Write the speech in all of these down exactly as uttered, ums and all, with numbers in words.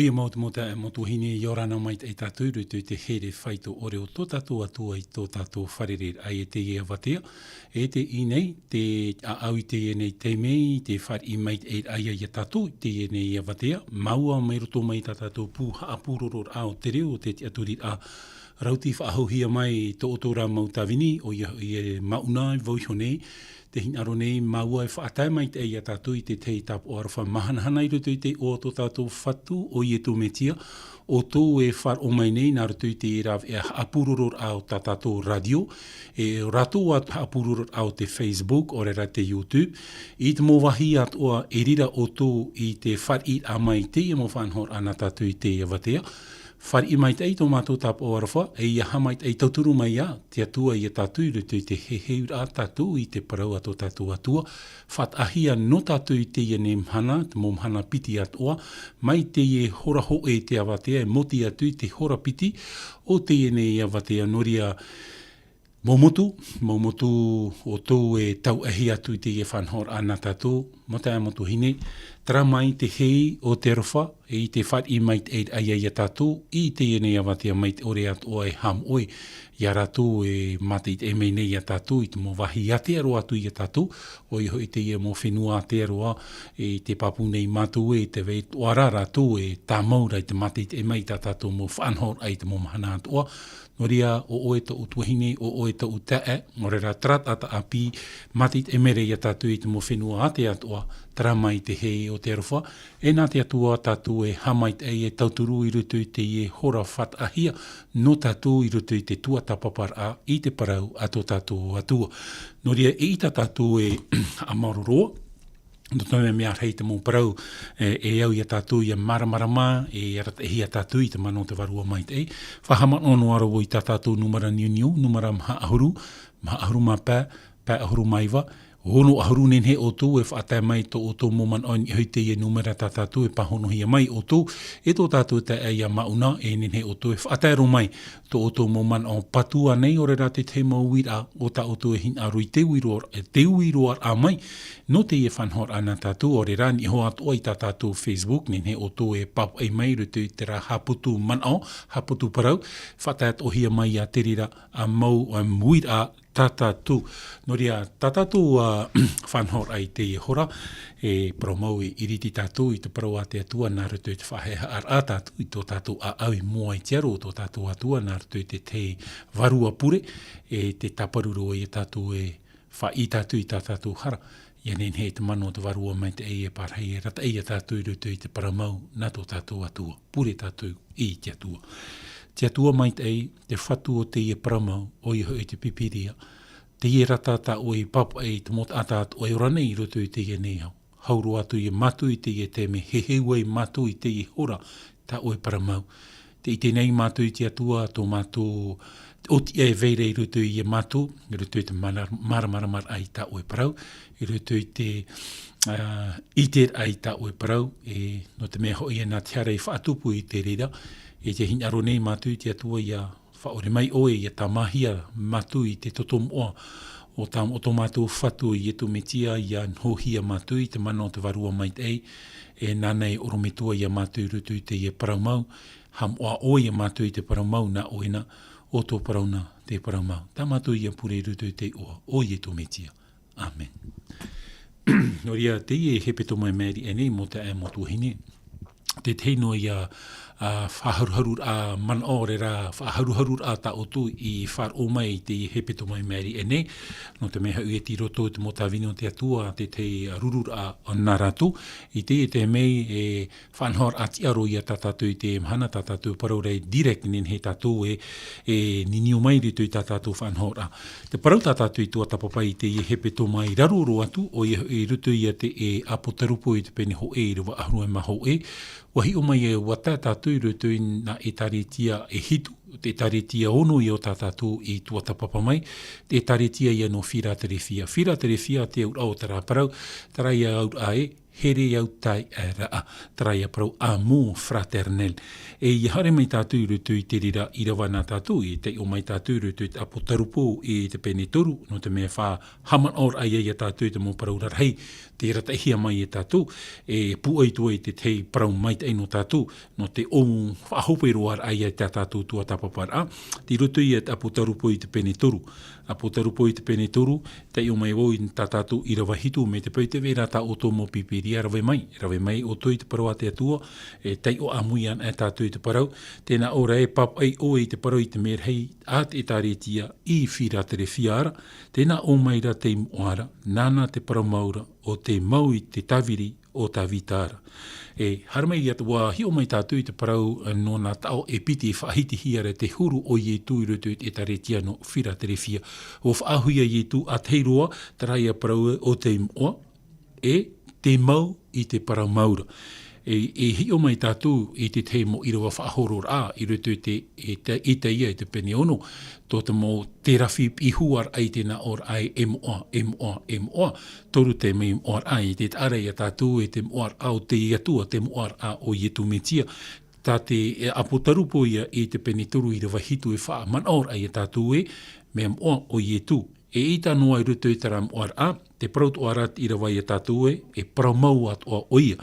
Ia mau te mau taeaʻe, mau tuahine, ʻia ora na maitaʻi tātou i roto i te here faito ʻore o tō tātou Atua i tō tātou fārereiraʻa. E teie avatea, e teie nei, te ʻāʻau i teie nei taime, te fāriʻi maitaʻiraʻa ia tātou i teie nei avatea, māua mai roto mai tā tātou pū haʻapūrororaʻa o te reo, o te tiʻaturiraʻa, rauti faʻahouhia mai tō ʻoutou rā mau tāvini, ʻoia hoʻi e Mauna, e Vauiho nei, tē hinaʻaro nei māua e faʻatae maitaʻi ia tātou i te tahi tāpaʻo aroha mahanahana i roto i te iʻoa o tō tātou Fatu, ʻo Iesu Mesia, ʻoutou e faʻaroʻo mai nei nā roto i te rāveʻa haʻapūrororaʻa o tā tātou rātio, e rātou atu haʻapūrororaʻa o te Facebook, ʻaore rā te YouTube, i te mau vāhi atoʻa e riro ʻoutou i te fāriʻiraʻa mai i teie mau faʻanahoraʻa nā tātou i teie avatea. Fāriʻi maitaʻi tō mātou tāpaʻo aroha, e ʻia haʻamaitaʻi tauturu mai ā te Atua ia tātou i roto i te heheuraʻa tātou i te parau a tō tātou Atua, faʻataʻahia nō tātou i teie nei mahana, te mau mahana piti atoʻa, mai teie hora hōʻē i te avatea, e moti atu i te hora piti o teie nei avatea. Nō reira, mau motu, mau motu ʻoutou e tauʻahi atu i teie faʻanahoraʻa nā tātou, mau taeaʻe, mau tuahine, terā mai te hei o te aroha, i te fāriʻi maitaʻiraʻa ia tātou i teie nei avatea, mai te ʻore atoʻa e haʻamoʻe ia rātou e mātaʻitaʻi mai nei ia tātou i te mau vāhi ātea roa atu ia tātou, ʻoia hoʻi teie mau fenua ātea roa, i te pāpū nei mātou ē, tē vai atoʻa rā rātou e tāmau ra i te mātaʻitaʻi mai i tā tātou mau faʻanahoraʻa i te mau mahana atoʻa. Nō reira, ʻo ʻoe tōʻu tuahine, ʻo ʻoe tōʻu taeaʻe, ʻaore rā terā taʻata ʻāpī, mātaʻitaʻi mai ra ia tātou i te mau fenua ātea atoʻa, terā mai te hei o te aroha, e nā te Atua tātou e haʻamaitaʻi, e tauturu i roto i teie hora faʻataʻahia nō tātou i roto i te tuatāpaparaʻa i te parau a tō tātou Atua. Nō reira, eʻita tātou e haʻamaoro roa, nō te mea, mea rahi te mau parau, e, e au ia tātou ʻia māramarama, e arataʻihia tātou i te mana o te Vārua Maitaʻi. Faʻahaʻamanaʻo noa ra vau i tā tātou nūmera niuniu, nūmera maha ʻahuru, maha ʻahuru mā pae, pae ʻahuru mā iva, ono ʻahuru. Nehenehe ʻoutou e faʻatae mai tō ʻoutou mau manaʻo i niʻa hoʻi i teie nūmera tā tātou e pāhonohia mai ʻoutou, e tō tātou taeaʻe ia Mauna, e nehenehe ʻoutou e faʻatae roa mai tō ʻoutou mau manaʻo patu ānei, ʻaore rā te tahi mau uiraʻa o tā ʻoutou e hinaʻaro i te uiroa, e te uiroaraʻa mai nō teie faʻanahoraʻa nā tātou, ʻaore rā niʻa iho atoʻa i tā tātou Facebook, nehenehe ʻoutou e pāpaʻi mai i roto i terā haʻaputu manaʻo, haʻaputu parau, faʻatae atoʻahia mai ia te reira ā mau, ā, uiraʻa tā tātou. Nō reira, tā tātou, ā, faʻanahoraʻa i teie hora, e parau mau, e iriti tātou i te parau a te Atua nā roto i te faʻahaʻehaʻaraʻa tātou i tō tātou ʻāʻau i mua i te aro o tō tātou Atua, nā roto i te tahi vārua pure, e tē tāparu roa ia tātou e faʻaʻī tātou i tā tātou hara, ʻia nehenehe te mana o te Vārua Maitaʻi e pārahi, e arataʻi ia tātou i roto i te parau mau nā tō tātou Atua. Pure tātou i te Atua. Te Atua Maitaʻi, te Fatu o teie parau mau, ʻoia hoʻi te Pīpīria, teie rā tā ʻoe i pāpaʻi i te mau taʻata atoʻa e ora nei i roto i teie nei ao. Hau roa atu ia mātou i teie taime, heheu ai mātou i teie hora tā ʻoe parau mau. Tē ʻite nei mātou i te Atua, tō mātou ʻōtiʻa e vai ra i roto ia mātou, i roto i te māra-, māramarama i tā ʻoe parau, i roto i te, ā, ʻiteraʻa i tā ʻoe parau, e, nō te mea hoʻi, e nā te hara i faʻatupu i te reira, e tē hinaʻaro nei mātou i te Atua ʻia faʻaʻore mai ʻoe, ʻia tāmāhia mātou i te toto moʻa o tā, o tō mātou Fatu, Iesu Mesia, ʻia nohohia mātou i te mana o te Vārua Maitaʻi, e nāna e ʻorometua ia mātou i roto i teie parau mau, haʻamoʻa ʻoe ia mātou i te parau mau nā ʻoe na, ʻo tō parau na te parau mau. Tā mātou ia pure i roto i te iʻoa o Iesu Mesia. ʻĀmene. Nō reira, teie hepetoma e maʻiri aʻe nei, mau taeaʻe, mau tuahine, te tahi noa ia, ā, faʻaharuharuraʻa manaʻo, ʻaore rā, faʻaharuharuraʻa tā ʻoutou i faʻaroʻo mai i teie hepetoma e maʻiri aʻe nei, nō te mea hoʻi e tei roto i te mau tāvini o te Atua, te tahi rururaʻa nā rātou, i teie taime, e faʻanahoraʻa tiʻa roa ia tā tātou i teie mahana, tā tātou parau ra e direct, nehenehe tātou e, e niuniu mai i roto i tā tātou faʻanahoraʻa. Te parau tā tātou i tuatāpapa i teie hepetoma i raro roa atu, ʻoia i roto ia i te, e, ʻApotarupo i te pene hōʻē, ʻīrava ʻahuru mā hōʻē, ʻua hiʻo mai e ʻua tae tātou i roto i nā ʻĒtārētia e hitu, te ʻĒtārētia ono ia o tā tātou i tuatāpapa mai, te ʻĒtārētia ia nō Firaterefia. Firaterefia, te auraʻa o terā parau, terā ia auraʻa ē, here au taeaʻe raʻa, terā ia parau amour fraternel. E ia haere mai tātou i roto i te reira ʻīrava nā tātou, e taiʻo mai tātou i roto i te ʻApotarupo i te pene toru, nō te mea e faʻahaʻamanaʻo ai ia tātou i te mau parau rarahi, tē arataʻihia mai e tātou, e pūai atu ai te tahi parau maitaʻi nō tātou, nō te ʻōmu faʻahope roa raʻa ia tā tātou tuatāpaparaʻa, tei roto ia te ʻApotarupo i te pene toru. ʻApotarupo i te pene toru, taiʻo mai vau i tā tātou ʻīrava hitu, mai te peu tē vai ra tā ʻoutou mau pīpīria, rave mai, rave mai ʻoutou i te parau a te Atua, e taiʻo ʻāmui ana e tātou i te parau, tēnā ʻō ra ē, pāpaʻi ʻoe i te parau i te merahi a te ʻĒtārētia i Firaterefia ra, tēnā ʻō mai ra te moʻa ra, nāna te parau mau ra, ʻo tē mau i te tāviri o Tavita ra. E, haere mai ia, ʻua hiʻo mai tātou i te parau, e, nō nā taʻo e piti e faʻahitihia ra te huru o Ietu i roto i te ʻĒtārētia nō Firaterefia. ʻUa faʻaauhia Ietu ʻātahi roa, terā ia parau ē, ʻo tē moʻa, e tē mau i te parau mau ra. E, e hiʻo mai tātou i te tahi mau ʻīrava faʻahororaʻa i roto i te, i te, Isaia i te pene ono, tō te mau terafi piʻihia ra i tēnā ʻōraʻa ē, e moʻa, e moʻa, e moʻa, toru te mau moʻaraʻa, e taʻa ra ia tātou e te moʻaraʻa o te Atua, te moʻaraʻa o Ietu Mesia. Tā te, e, ʻApotarupo ia i te pene toru ʻīrava hitu e faʻamanaʻo ra ia tātou ē, mea moʻa ʻo Ietu. E ʻaita noa i roto i terā moʻaraʻa, tē parau atoʻa ra te ʻīrava ia tātou ē, e parau mau atoʻa ʻoia.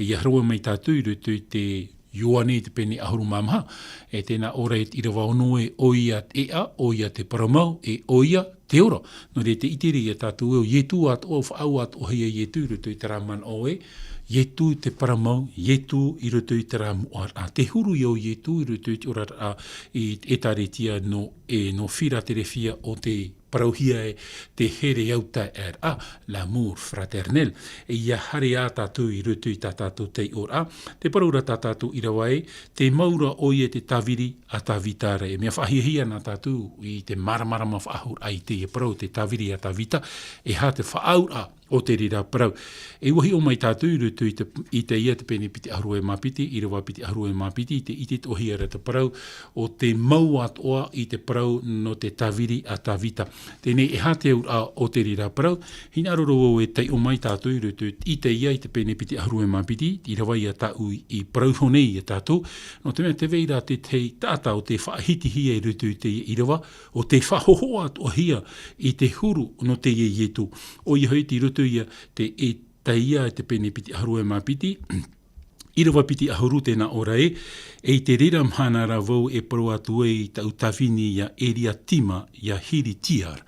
E ia haere mai tātou i roto i te Ioane i te pene ʻahuru mā maha, e tēnā ʻō ra i te ʻīrava ono ē, ʻoia te ʻēʻa, ʻoia te parau mau, e ʻoia te ora. Nō reira tē ʻite ra ia tātou ē, ʻo Ietu atoʻa, faʻaau atoʻahia Ietu i roto i terā manaʻo ē, Ietu te parau mau, Ietu i roto i terā moʻaraʻa. Te huru ia o Ietu i roto i te oraraʻa i te ʻĒtārētia nō, e, nō Firaterefia ʻo tē parauhia ē, te here au taeaʻe raʻa, l'amour fraternel. E ia haere ā tātou i roto i tā tātou taiʻoraʻa, tē parau ra tā tātou ʻīrava ē, tē mau ra ʻoia i te tāviri a Tavita ra. E mea faʻahiahia nā tātou i te māramarama faʻahou raʻa i teie parau, te tāviri a Tavita, e aha te faʻaauraʻa o te reira parau. E ʻua hiʻo mai tātou i roto i te, Isaia te pene piti ʻahuru e mā piti, ʻīrava piti ʻahuru e mā piti, tē ʻite atoʻahia ra te parau, ʻo tē mau atoʻa i te parau nō te tāviri a Tavita. Teie e aha te auraʻa o te reira parau, hinaʻaro roa vau e taiʻo mai tātou i roto i Isaia i te pene piti ʻahuru e mā piti, ʻīrava ia tāʻu i parau iho nei ia tātou, nō te mea tē vai ra te tahi taʻata ʻo tē faʻahitihia i roto i te ʻīrava, ʻo tē faʻahohoʻa atoʻahia i te huru nō teie Ietu. ʻOia hoʻi tei roto ia te Isaia i te pene piti ʻahuru e mā piti, ʻīrava piti ʻahuru tēnā ʻō ra ē, e i te reira mahana ra vau e parau atu ai i taʻu tāvini ia Eriatima, ia Hiritia ra.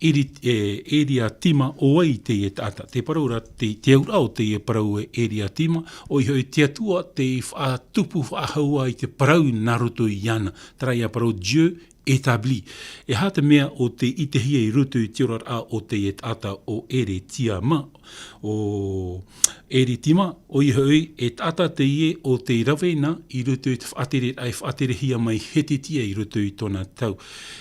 Eri-, e, Eriatima, ʻo vai teie taʻata? Tē parau ra te, te auraʻa o teie parau ē Eriatima, ʻoia hoʻi te Atua tei faʻatupu faʻahou ā i te parau nā roto iāna. Terā ia parau Dieu établi. E aha te mea ʻo tē ʻitehia i roto i te oraraʻa o teie taʻata ʻo Eriatima, ʻo Eriatima, ʻoia hoʻi, e taʻata teie ʻo tē rave na i roto i te faʻatereraʻa e faʻaterehia mai Hezekia i roto i tōna tau.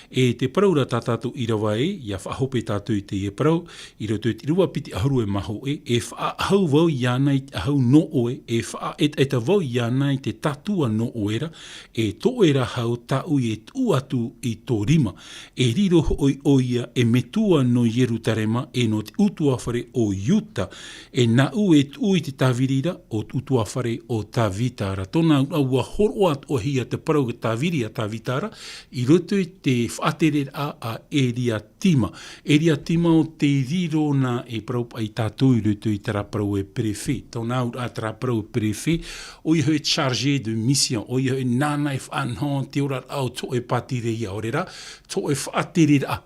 E tē parau ra tā tātou ʻīrava ē, ia faʻahope tātou i teie parau, i roto i te ʻīrava piti ʻahuru e mā hōʻē, e faʻaʻahu vau iāna i te ʻahu nō ʻoe, e faʻaetaeta vau iāna i te tātua nō ʻoe ra, e tō ʻoe ra hau tāʻu e tuʻu atu i tō rima. E riro hoʻi ʻoia e metua nō Ierutarema, e nō te ʻutuāfare o Iuta, e nāʻu e tuʻu i te tāviri ra o te ʻutuāfare o Tavita ra. Tōna auraʻa, ʻua hōroʻa atoʻahia te parau tāviri a Tavita ra, i roto i te faʻatereraʻa a Eriatima. Eriatima ʻo tē riro na, e parau paʻi tātou i roto i terā parau ē préfet. Tōna auraʻa terā parau préfet, ʻoia hoʻi chargé de mission, ʻoia hoʻi nāna e faʻanaho te oraraʻa o te hōʻē pātireia, ʻaore rā, te hōʻē faʻatereraʻa.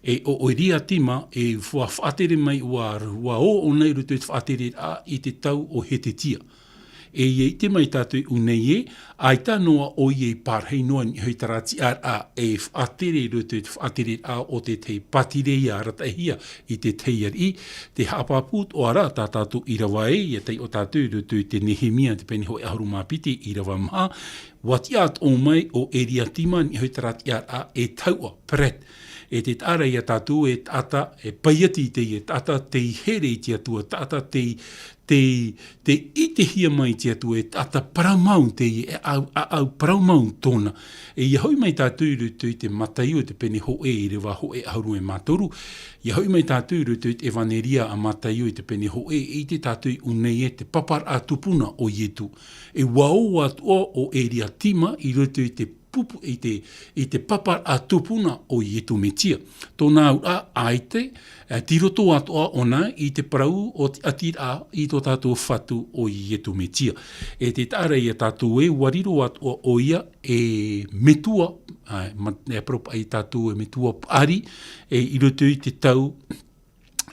E ʻo, ʻo Eriatima, e ʻua faʻatere mai, ʻua, ʻua ō ʻōna i roto i te faʻatereraʻa i te tau o Hezekia. E ia ʻite mai tātou i ʻō nei ē, ʻaita noa ʻoia i pārahi noa i niʻa i terā tiʻaraʻa e faʻatere i roto i te faʻatereraʻa o te tahi pātireia arataʻihia i te tahi ariʻi, tē haʻapāpū atoʻa ra tā tātou ʻīrava ē, ia taiʻo tātou i roto i te Nehemia, te pene hōʻē ʻahuru mā piti, ʻīrava maha, ʻua tiʻa atoʻa mai ʻo Eriatima i niʻa i terā tiʻaraʻa e tahuʻa, prêtre. E te taʻata ia tātou e taʻata e paiati i teie taʻata tei here i te Atua, taʻata tei, tei, tei ʻitehia mai i te Atua, e taʻata parau mau teie, e ʻāʻau, ʻāʻau parau mau tōna. E ia hoʻi mai tātou i roto i te Mataio i te pene hōʻē, ʻīrava hōʻē ʻahuru e mā toru. Ia hoʻi mai tātou i roto i te Evaneria a Mataio i te pene hōʻē, e ʻite tātou i ʻō nei ē te paparaʻa tupuna o Ietu. E ua ō atoʻa ʻo Eria Tima i roto i te pupu, i te, i te paparaʻa tupuna o Ietu Metia. Tōna auraʻa ʻaita, e, tei roto atoʻa ʻōna i te parau o te ʻatiraʻa i tō tātou Fatu o Ietu Metia. E te taʻata ia tātou ē, ua riro atoʻa ʻoia e metua, ā, ma-, e parau paʻi tātou e metua paʻari, e i roto i te tau,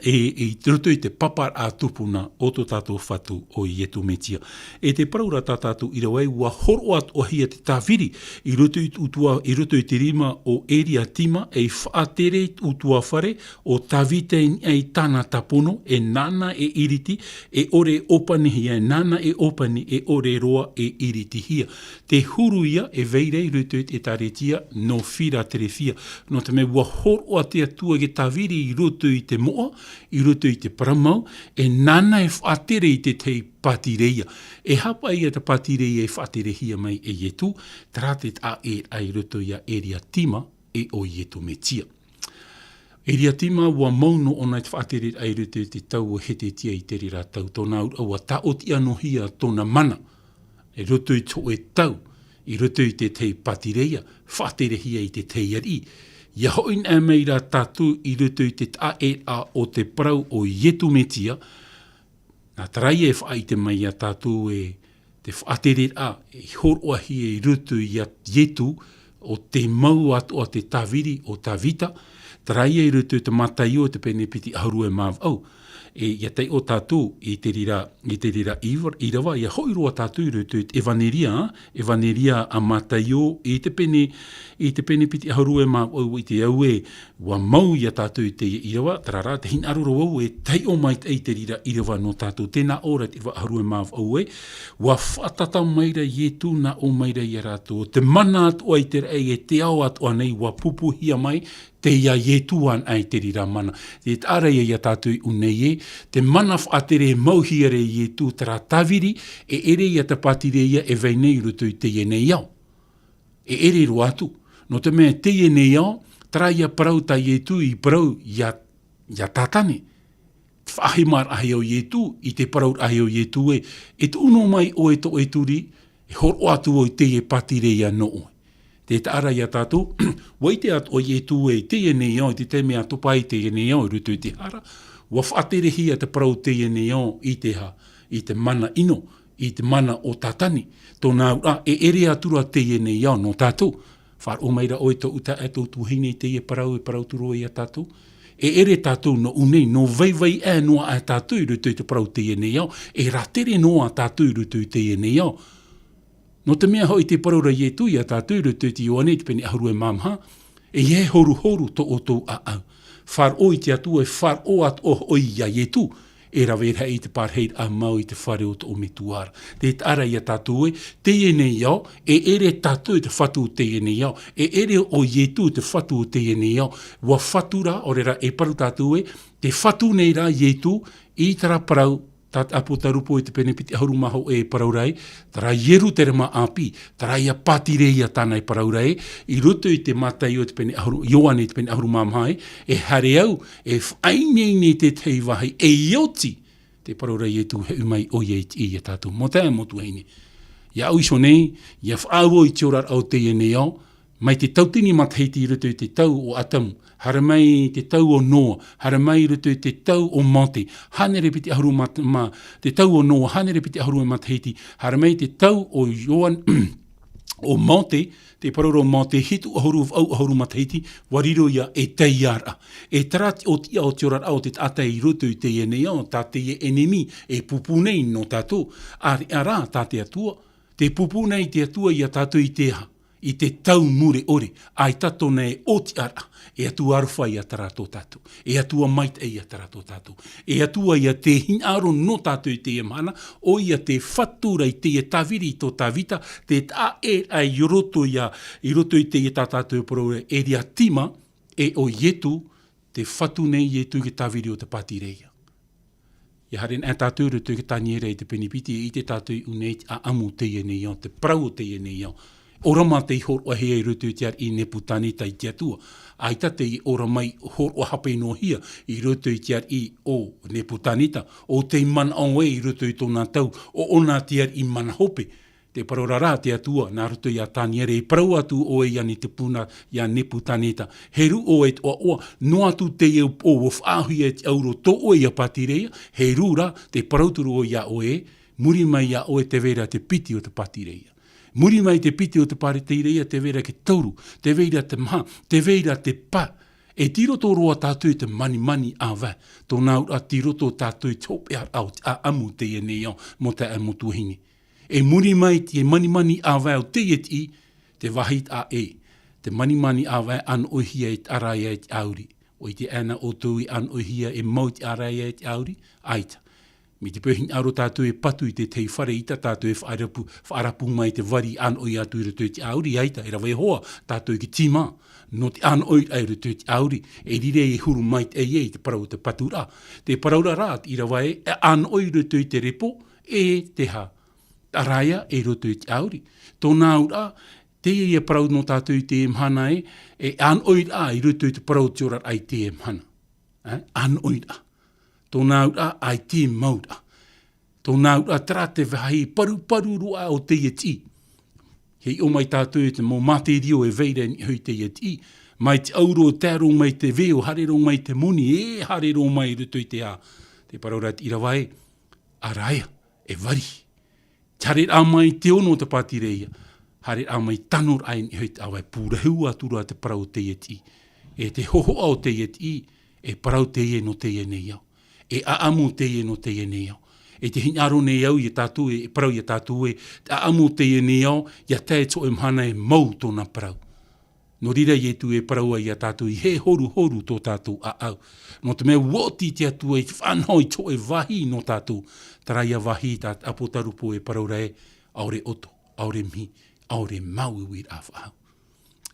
e, e i roto i te paparaʻa tupuna o tō tātou Fatu o Ietu Metia. E te parau ra tā tātou ʻīrava ē, ua hōroʻa atoʻahia te tāviri i roto i te ʻutuāfare, i roto i te rima o Eria Tima, ei faʻatere i te ʻutuāfare o Tavita i niʻa i tāna tāpono, e nāna e iriti, e ʻore e ʻōpanihia, e nāna e ʻōpani, e ʻore roa e iritihia. Te huru ia e vai ra i roto i te ʻētāretia nō Firaterefia. Nō te mea ua hōroʻa te Atua i te tāviri i roto i te moʻa, i roto i te parau mau, e nāna e faʻatere i te tahi pātireia. E aha paʻi ia te pātireia e faʻaterehia mai e Ietu, terā te taʻata i roto ia Eria Tima e ʻo Ietu Metia. Eria Tima ua mau noa ʻōna i te faʻatereraʻa i roto i te tau o Hetetia i te reira tau, tōna auraʻa ua tāʻoti ʻānohia tōna mana, i roto i te hōʻē tau, i roto i te tahi pātireia, faʻaterehia i te tahi ariʻi. Ia hoʻi anaʻe mai rā tātou i roto i te taʻata o te parau o Ietu Metia, nā terā ia e faʻaʻite mai ia tātou ē te faʻatereraʻa i hōroʻahia i roto ia Ietu, ʻo te mau atoʻa te tāviri o Tavita, terā ia i roto i te Mataio te pene piti ʻahuru e mā vaʻu. E ia taiʻo tātou i te reira, i te reira ʻīrava, ʻīrava, ia hoʻi roa tātou i roto i te Evaneria, Evaneria a Mataio i te pene, i te pene piti ʻahuru e mā vaʻu, ʻite au ē, ua mau ia tātou i teie ʻīrava, terā rā, tē hinaʻaro ra vau e taiʻo maitaʻi i te reira ʻīrava nō tātou, tēnā ʻō ra te ʻīrava ʻahuru e mā vaʻu ē, ua faʻatātā mai ra Ietu nā ʻō mai ra ia rātou, te mana atoʻa i te raʻi e te ao atoʻa nei ua pupuhia mai, tei ia Ietu anaʻe te reira mana. Te taʻata ia tātou i ʻō nei ē, te mana faʻatere e mauhia ra e Ietu terā tāviri, e ʻere ia te pātireia e vai nei i roto i teie nei ao. E ʻere roa atu. Nō te mea teie nei ao, terā ia parau tā Ietu i parau ia, ia Tātane. Te faʻahemaraʻahia o Ietu, i te parauraʻahia o Ietu ē, e tuʻu noa mai ʻoe tō ʻoe turi, e hōroʻa atu vau i teie pātireia nō ʻoe. Te taʻata ia tātou, ua ʻite atoʻa Ietu ē, teie nei ao, i te taime a topa ai teie nei ao, i roto i te hara, ua faʻaterehia te parau teie nei ao, i te ha, i te mana ʻino, i te mana o Tātane. Tōna auraʻa, e ʻere atu ra teie nei ao nō tātou. Faʻaroʻo mai ra ʻoe tō ʻu taeaʻe, tō ʻu tuahine i teie parau e parau atu ra ia tātou. E ʻere tātou nō ʻō nei, nō vaivai aʻe noa aʻe tātou i roto i te parau teie nei ao, e rātere noa tātou i roto i teie nei ao. Nō te mea hoʻi tē parau ra Ietu ia tātou i roto i te Ioane i te pene ʻahuru e mā maha, ʻeiaha e horuhoru tō ʻoutou ʻāʻau. Faʻaroʻo i te Atua, e faʻaroʻo atoʻa hoʻi ia Ietu, e rave rahi i te parahiraʻa mau i te fare o tō ʻoutou Metua ra. Te taʻata ia tātou ē, teie nei ao, e ʻere tātou i te Fatu o teie nei ao, e ʻere ʻo Ietu i te Fatu o teie nei ao. Ua fatu rā, ʻaore rā e parau tātou ē, tē fatu nei rā Ietu i terā parau tā te ʻāpōtarupo i te pene piti ʻahuru mā hōʻē e parau ra ē, terā Ierutarema ʻāpī, terā ia pātireia tāna e parau ra ē, i roto i te Mataio te pene ʻahuru, Ioane te pene ʻahuru mā maha ē, e haere au, e faʻaineine i te tahi vāhi, e oti, tē parau ra Ietu, e hoʻi mai ʻoia i te, ia tātou. Mau taeaʻe, mau tuahine. Ia au iho nei, ia faʻaau i te oraraʻa o teie nei ao, mai te tauatini matahiti i roto i te tau o Atamu, haere mai te tau o Noa, haere mai i roto i te tau o Mōte, hānere piti ʻahuru mat-, ma-, te tau o Noa, hānere piti ʻahuru matahiti, haere mai te tau o Ioan-, o Mōte, te parau ra o Mōte, hitu ʻahuru, vaʻu ʻahuru matahiti, ua riro ia e taiaraʻa. E terā te ʻōtiʻa o te oraraʻa o te taʻata i roto i teie nei ao, tā teie ʻenemi, e pūpū nei nō tātou, ʻāreʻa rā tā te Atua, tē pūpū nei te Atua ia tātou i te aha? I te tau mure ʻore, ʻaita tōna e ʻōtiʻaraʻa, e Atua aroha ia terā tō tātou, e Atua maitaʻi ia terā tō tātou, e Atua ia tē hinaʻaro nō tātou i teie mahana, ʻoia tē fatu ra i teie tāviri tō Tavita, te taʻata i roto ia, i roto i teie tā tātou e parau ra Eria Tima, e ʻo Ietu, te Fatu nei Ietu i te tāviri o te pātireia. ʻIa haere anaʻe tātou i roto i te Taniera i te pene piti, e ʻite tātou i ʻō nei te ʻāʻamu o teie nei ao, te parau o teie nei ao. ʻOrama tei hōroʻahia i roto i te ariʻi Nepukaneta i te Atua. ʻAita tei ʻorama i hōroʻa hape noa hia i roto i te ariʻi o Nepukaneta, ʻo tei manaʻo ē i roto i tōna tau, ʻo ʻōna te ariʻi mana hope. Te parau ra rā te Atua, nā roto ia Taniera, e parau atu ʻoe ia Netepuna-, ia Nepukaneta, heru ʻoe i te ʻoaʻoa, noa atu teie upoʻo ʻua faʻaauhia e te ʻauro tō ʻoe ia pātireia, heru rā, tē parau atu ra ʻoe ia ʻoe, muri mai ia ʻoe tē vai ra te piti o te pātireia. Muri mai te piti o te pātireia, tē vai ra te toru, tē vai ra te maha, tē vai ra te pae. E tei roto roa tātou i te manimani ʻāvae, tōna auraʻa tei roto tātou i te hopeʻaraʻa o te ʻāʻamu o teie nei ao, mau taeaʻe, mau tuahine. E muri mai te manimani ʻāvae o teie tiʻi, te vāhi taʻa ʻē, te manimani ʻāvae ʻānoʻihia e te ʻāraia e te ʻauri. ʻUa ʻite anaʻe ʻoutou e ʻānoʻihia e mau te ʻāraia e te ʻauri? ʻAita. Mai te peu e hinaʻaro tātou e patu i te tahi fare, ʻaita tātou e faʻarapu, faʻarapu mai te vari ʻānoʻi atu i roto i te ʻauri, ʻaita, e rave iho ā tātou i te tīmā. Nō te ʻānoʻiraʻa i roto i te ʻauri, e riro e huru maitaʻi i te parau o te paturaʻa. Te parau ra rā, ʻīrava ē, e ʻānoʻi i roto i te repo, e te hā, ʻāraia i roto i te ʻauri. Tōna auraʻa, teie ia parau nō tātou i teie mahana ē, e ʻānoʻiraʻa i roto i te parau o te oraraʻa i teie mahana. E, ʻānoʻiraʻa. Tōna auraʻa, ʻaita e mauraʻa. Tōna auraʻa, terā te vāhi paruparu roa o teie tiʻi. E hiʻo mai tātou i te mau materio e vai ra i niʻa i teie tiʻi. Mai te ʻauro, tae roa mai te veo, haere roa mai te moni, e haere roa mai i roto i te ā. Te parau ra te ʻīrava ē, ʻāraia, e vari. Te haereraʻa mai te ono o te pātireia, haereraʻa mai tano raʻa i niʻa i te ʻāvae, pūrahu atu ra te parau o teie tiʻi. E te hōhoʻa o teie tiʻi, e parau teie nō teie nei ao. E ʻāʻamu teie nō teie nei ao. E te hinaʻaro nei au ia tātou, e parau ia tātou ē, te ʻāʻamu o teie nei ao, ʻia tae i te hōʻē mahana e mau tōna parau. Nō reira Ietu e parau ai ia tātou, ʻeiaha e horuhoru tō tātou ʻāʻau. Nō te mea ʻua oti te Atua i te faʻanaho i te hōʻē vāhi nō tātou. Terā ia vāhi tā te ʻāpōtarupo e parau ra ē, ʻaore ʻoto, ʻaore mihi, ʻaore māuiuiraʻa faʻahou.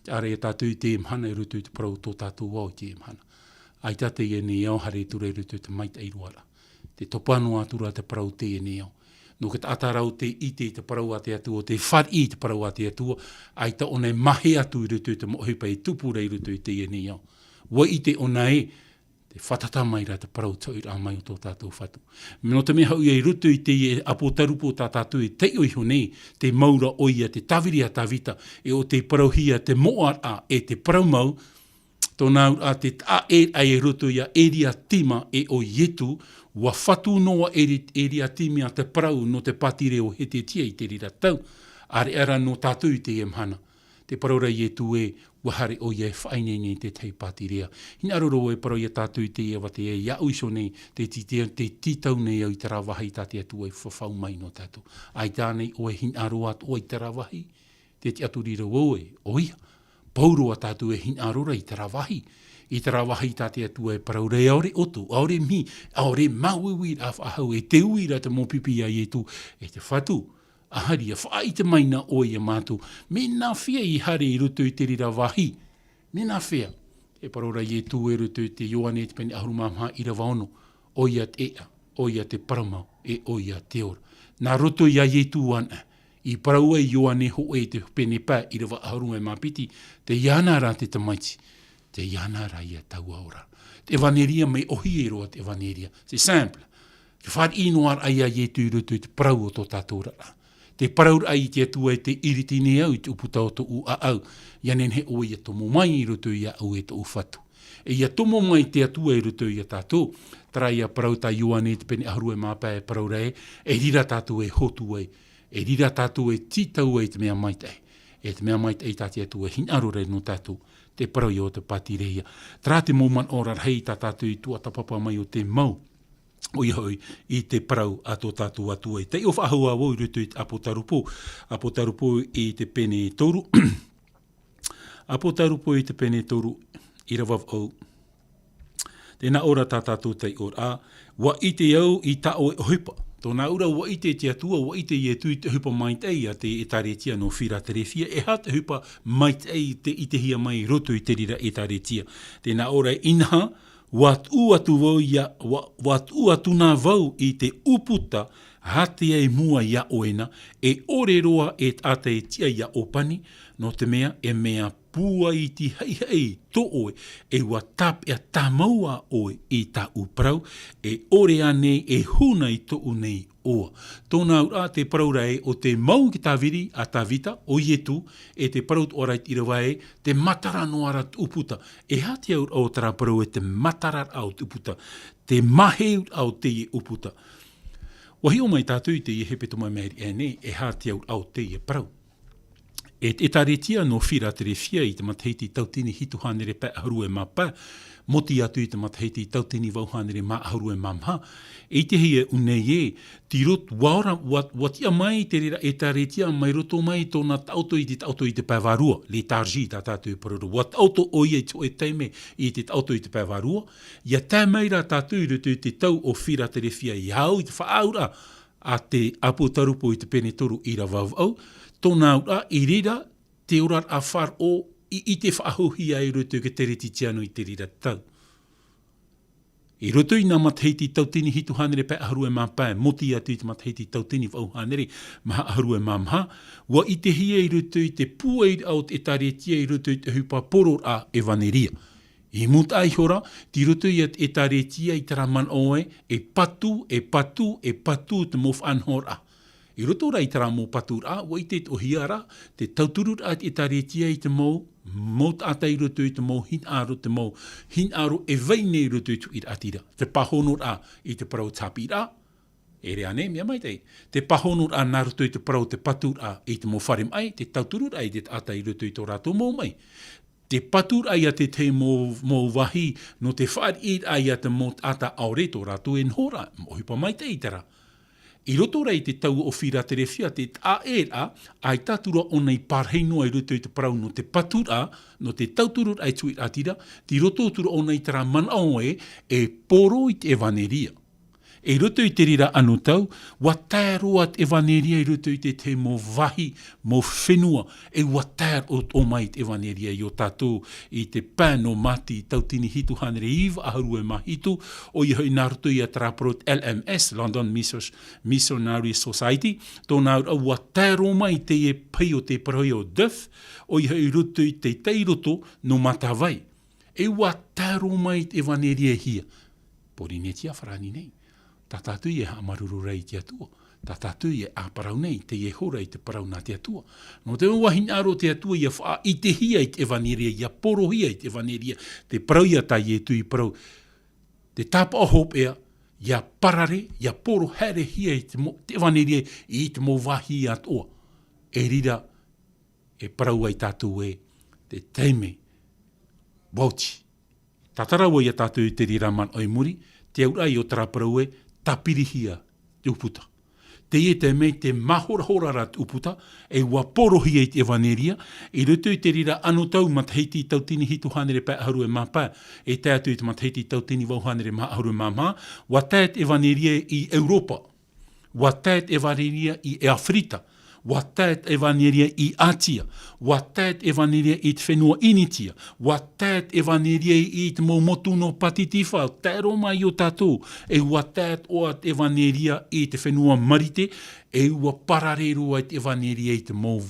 Te ʻārai ia tātou i teie mahana i roto i te parau o tō tātou ao i teie mahana. ʻAita teie nei ao, haere atu ra i roto i te maitaʻi roa ra. Te topa noa atu ra te parau o teie nei ao. Nō te taʻata ra ʻo tē ʻite i te parau a te Atua, ʻo tē fāriʻi i te parau a te Atua, ʻaita ʻōna e mahe atu i roto i te mau ʻohipa e tupu ra i roto i teie nei ao. ʻUa ʻite ʻōna ē, tē fātata mai ra te parau, te hoʻiraʻa mai o tō tātou Fatu. Nō te mea hoʻi i roto i teie ʻāpōtarupo tā tātou e taiʻo iho nei, tē mau ra ʻoia te tāviri a Tavita, e ʻo tē parauhia te moʻaraʻa e te parau mau, tōna auraʻa te taʻa ʻē i roto ia Eriatima e ʻo Ietu, ʻua fatu noa Eri-, Eriatima te parau nō te pātireia o Hezekia i te reira tau, ʻāreʻa rā nō tātou i teie mahana. Te parau ra Ietu ē, ʻua haere ʻoia e faʻaineine i te tahi pātireia. Hinaʻaro ra e parau ia tātou i teie vāhi ē, iāʻu iho nei, tē tī-, tē tītau nei au i terā vāhi tā te Atua e fafau mai nō tātou. ʻAita ānei ʻoe e hinaʻaro atoʻa i terā vāhi? Tē tiʻaturi ra vau ē, ʻoia. Pauroa tātou e hinaʻaro ra i terā vāhi. I terā vāhi tā te Atua e parau ra ē, ʻaore ʻoto, ʻaore mihi, ʻaore māuiuiraʻa faʻahou, e te ui ra te mau pipi a Ietu, e te Fatu, ʻa haere ā, faʻaʻite mai na ʻoe ia mātou, mea nāfea i haere i roto i te reira vāhi? Mea nāfea? E parau ra Ietu i roto i te Ioane te pene ʻahuru mā maha ʻīrava ono, ʻoia te ʻēʻa, ʻoia te parau mau, e ʻoia te ora. Nā roto ia Ietu anaʻe, i parau ai Ioane hōʻē i te pene pae ʻīrava ʻahuru mā piti, tē iāna ra te Tamaiti, tē iāna ra ia taua ora. Te ʻevaneria, mea ʻōhie roa te ʻevaneria. C'est simple. Te fāriʻi noa raʻa ia Ietu i roto i te parau o tō tātou oraraʻa. Te parau raʻa i te Atua ē, tē iriti nei au i te ʻūputa o tōʻu ʻāʻau, ʻia nehenehe ʻoe ʻia tomo mai i roto iāʻu e tōʻu Fatu. E ʻia tomo mai te Atua i roto ia tātou, terā ia parau tā Ioane te pene ʻahuru mā pae e parau ra ē, e riro tātou e hotu ai, e riro tātou e tītau ai i te mea maitaʻi. E te mea maitaʻi tā te Atua e hinaʻaro ra nō tātou, te parau ia o te pātireia. Terā te mau manaʻo rarahi tā tātou i tuatāpapa mai ʻo tē mau, ʻoia hoʻi, i te parau a tō tātou Atua. E taiʻo faʻahou ā vau i roto i te ʻĀpōtarupo, ʻĀpōtarupo i te pene toru, ʻĀpōtarupo i te pene toru, ʻīrava vaʻu. Tē nā ʻō ra tā tātou taiʻoraʻa, ʻua ʻite au i tā ʻoe ʻohipa, Tōna aura ua ʻite te Atua, ua ʻite Ietu i te ʻohipa maitaʻi a te ʻētāretia nō Firaterefia, e aha te ʻohipa maitaʻi te ʻitehia mai i roto i te reira ʻētāretia. Tēnā ʻō ra, inaha, ua tuʻu atu vau ia, ua, ua tuʻu atu nā vau i te ʻūputa, hātea i mua iā ʻoe na, e ʻore roa e taʻata e tiʻa iā ʻōpani, nō te mea, e mea pūai te haʻihaʻi tō ʻoe, e ua tāpeʻa tāmau ā ʻoe i tāʻu parau, e ʻore ānei e huna i tōʻu nei ʻoa. Tōna auraʻa te parau ra ē, ʻo te mau i te tāviri a Tavita, ʻo Ietu, e te parau atoʻa ra i te ʻīrava ē, te matara noa ra te ʻūputa. E aha te auraʻa o terā parau ē, te matararaʻa o te ʻūputa, te māheuraʻa o teie ʻūputa? ʻUa hiʻo mai tātou i teie hepetoma i maʻiri aʻe nei, e aha te auraʻa o teie parau. E te ʻētāretia nō Firaterefia i te matahiti tautini hitu hānere pae ʻahuru e mā pae, mōti atu i te matahiti tautini vaʻu hānere mā ʻahuru e mā maha. E ʻitehia e ʻō nei ē, tei roto, ua ora, ua, ua tiʻa mai te reira ʻētāretia mai roto mai tōna taʻoto i te taʻoto i te pae vārua, léthargie tā tātou e parau ra. Ua taʻoto ʻoia i te hōʻē taime i te taʻoto i te pae vārua, ʻia tae mai rā tātou i roto i te tau o Firaterefia, ʻia au i te faʻaauraʻa a te ʻāpōtarupo i te pene toru ʻīrava vaʻu, tōna auraʻa i reira te oraraʻa faʻaroʻo i, i te faʻahouhia i roto i te Keretitiano i te reira tau. I roto i nā matahiti tautini hitu hānere pae ʻahuru e mā pae, mōti atu i te matahiti tautini vaʻu hānere maha ʻahuru e mā maha, ua ʻitehia i roto i te pūairaʻa o te ʻētāretia i roto i te ʻohipa pororaʻa ʻevaneria. I mūtaʻa iho ra, tei roto ia te ʻētāretia i terā manaʻo ē, e patu, e patu, e patu te mau faʻanahoraʻa. I roto rā i terā mau paturaʻa, ua ʻite atoʻahia ra te tautururaʻa te ʻētāretia i te mau, mau taʻata i roto i te mau hinaʻaro, te mau hinaʻaro e vai nei i roto i te huiraʻatira. Te pāhonoraʻa i te parau tāpiʻiraʻa, ʻere ānei, mea maitaʻi. Te pāhonoraʻa nā roto i te parau te paturaʻa i te mau fare maʻi, te tautururaʻa i te taʻata i roto i tō rātou mau maʻi. Te paturaʻa ia te tahi mau, mau vāhi, nō te fāriʻiraʻa ia te mau taʻata ʻaore tō rātou e noho ra, ʻohipa maitaʻi terā. I roto rā i te tau o Firaterefia, te taʻaʻēraʻa, ʻaita atu ra ʻōna i pārahi noa i roto i te parau nō te paturaʻa, nō te tautururaʻa i te huiraʻatira, tei roto atu ra ʻōna i terā manaʻo ē, e poro i te ʻevaneria. I roto i te reira anotau, ua tae roa te ʻevaneria i roto i te tahi mau vāhi, mau fenua, e ua tae roa mai te ʻevaneria i ō tātou i te pae nō Māti tautini hitu hānere iva ʻahuru e mā hitu, ʻoia hoʻi nā roto ia terā parau te L M S, London Mission-, Missionary Society, tōna auraʻa ua tae roa mai teie pahi o te parauhia o Duff, ʻoia hoʻi i roto i te tairoto nō Matavai. E ua tae roa mai te ʻevaneria e hia? Pōrīnetia farāni nei. Tā tātou e haʻamāuruuru ra i te Atua. Tā tātou e ʻāparau nei, teie hora i te parau nā te Atua. Nō te mea ua hinaʻaro te Atua ʻia faʻaʻitehia i te ʻevaneria, ʻia porohia i te ʻevaneria, te parau ia tā Ietu i parau, te tāpaʻo hopeʻa, ʻia parare, ʻia poro haerehia i te mau, te ʻevaneria i te mau vāhi atoʻa. E reira, e parau ai tātou ē, te taime, ua oti. Tātarahapa ia tātou i te reira manaʻo i muri, te auraʻa ʻo terā parau ē, tāpirihia te ʻūputa. Teie taime te māhorahora ra te ʻūputa, e ua porohia i te ʻevaneria, i roto i te reira anotau matahiti tautini hitu hānere pae ʻahuru e mā pae, e tae atu i te matahiti tautini vaʻu hānere maha ʻahuru e mā maha, ua tae te ʻevaneria i Europa. Ua tae te ʻevaneria i ʻAfirika, ua tae te ʻevaneria i Atia, ua tae te ʻevaneria i te fenua Initia, ua tae te ʻevaneria i te mau motu nō Patitifa, tae roa mai i ō tātou, e ua tae atoʻa te ʻevaneria i te fenua Marite, e ua parare roa te ʻevaneria i te mau,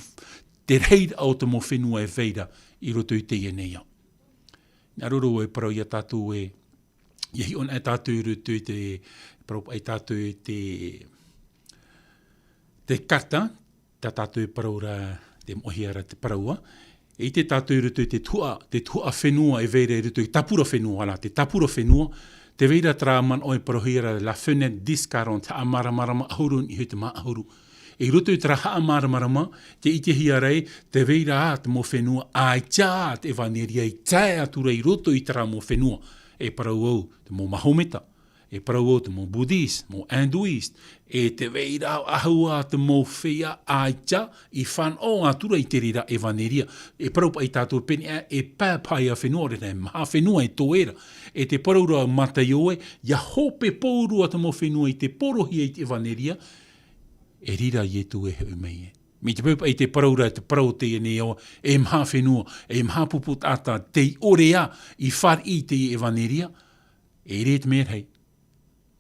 te rahiraʻa o te mau fenua e vai ra i roto i teie nei ao. Nā reira e parau ia tātou ē, ʻia hiʻo anaʻe tātou i roto i te, parau paʻi tātou i te, te kareta, tā tātou e parau ra, te moʻehia ra te parau ā. E ʻite tātou i roto i te tuhaʻa, te tuhaʻa fenua e vai ra i roto i te tāpura fenua, ā, te tāpura fenua, tē vai ra terā manaʻo e parauhia ra la fenêtre dix quarante, haʻamāramarama ʻahuru niʻa i te mā ʻahuru. I roto i terā haʻamāramarama, tē ʻitehia ra ē, tē vai ra te mau fenua, ʻaita te ʻevaneria i tae atu ra i roto i terā mau fenua, e parau au, te mau Mahometa, E parau au te mau Buddhist, mau Hinduist, e te vai ra āhua te mau feiā ʻaita i fānaʻo atu ra i te reira ʻevaneria. E parau paʻi tātou pēneiaʻe, e pae paha ia fenua, ʻaore rā e maha fenua e toe ra. E te parau ra Mataio ē, ʻia hope pauroa te mau fenua i te porohia i te ʻevaneria, e riro Ietu e hoʻi mai ē. Mai te peu paʻi te parau ra, te parau o teie nei ao, e maha fenua, e maha pupu taʻata tei ʻore ā i fāriʻi i te ʻevaneria, e riro te mea rahi.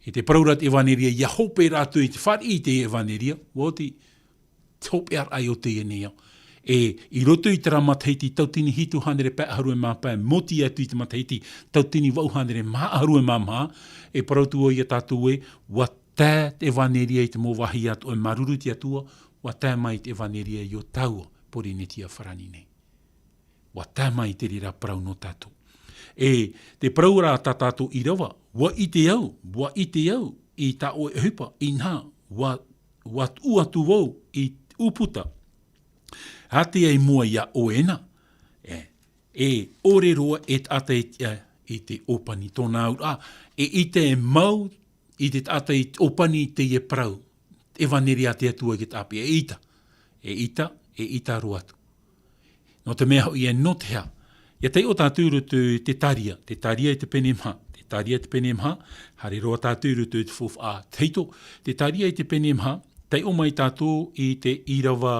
E te parau ra te ʻevaneria, ʻia hope rātou i te fāriʻi i te ʻevaneria, ʻua oti, te hopeʻa raʻa o teie nei ao. E, i roto i terā matahiti tauatini hitu hānere pae ʻahuru e mā pae, mōtī atu i te matahiti tauatini vaʻu hānere maha ʻahuru e mā maha, e parau atu ia tātou ē, ʻua tae te ʻevaneria i te mau vāhi atoʻa, e māuruuru i te Atua, ʻua tae mai te ʻevaneria i ō tāua Pōrīnetia farāni nei. ʻUa tae mai te reira parau nō tātou. E te parau ra tā tātou ʻīrava, ʻua ʻite au, ʻua ʻite au i tā ʻoe ʻohipa, inaha, ʻua, ʻua tuʻu atu vau i ʻūputa. Ātea i mua iā ʻoe na, e, e ʻore roa e taʻata e tiʻa i te ʻōpani tōna auraʻa, e ʻite e mau i te taʻata i te ʻōpani i teie parau, ʻevaneria a te Atua i te tāpī, e ʻita, e ʻita, e ʻita roa atu. Nō te mea hoʻi ē, nō te aha? ʻIa taiʻo tātou i roto i te Tētaria, te Tētaria i te pene maha, te Tētaria i te pene maha, haere roa tātou i roto i te faufaʻa tahito, te Tētaria i te pene maha, taiʻo mai tātou i te ʻīrava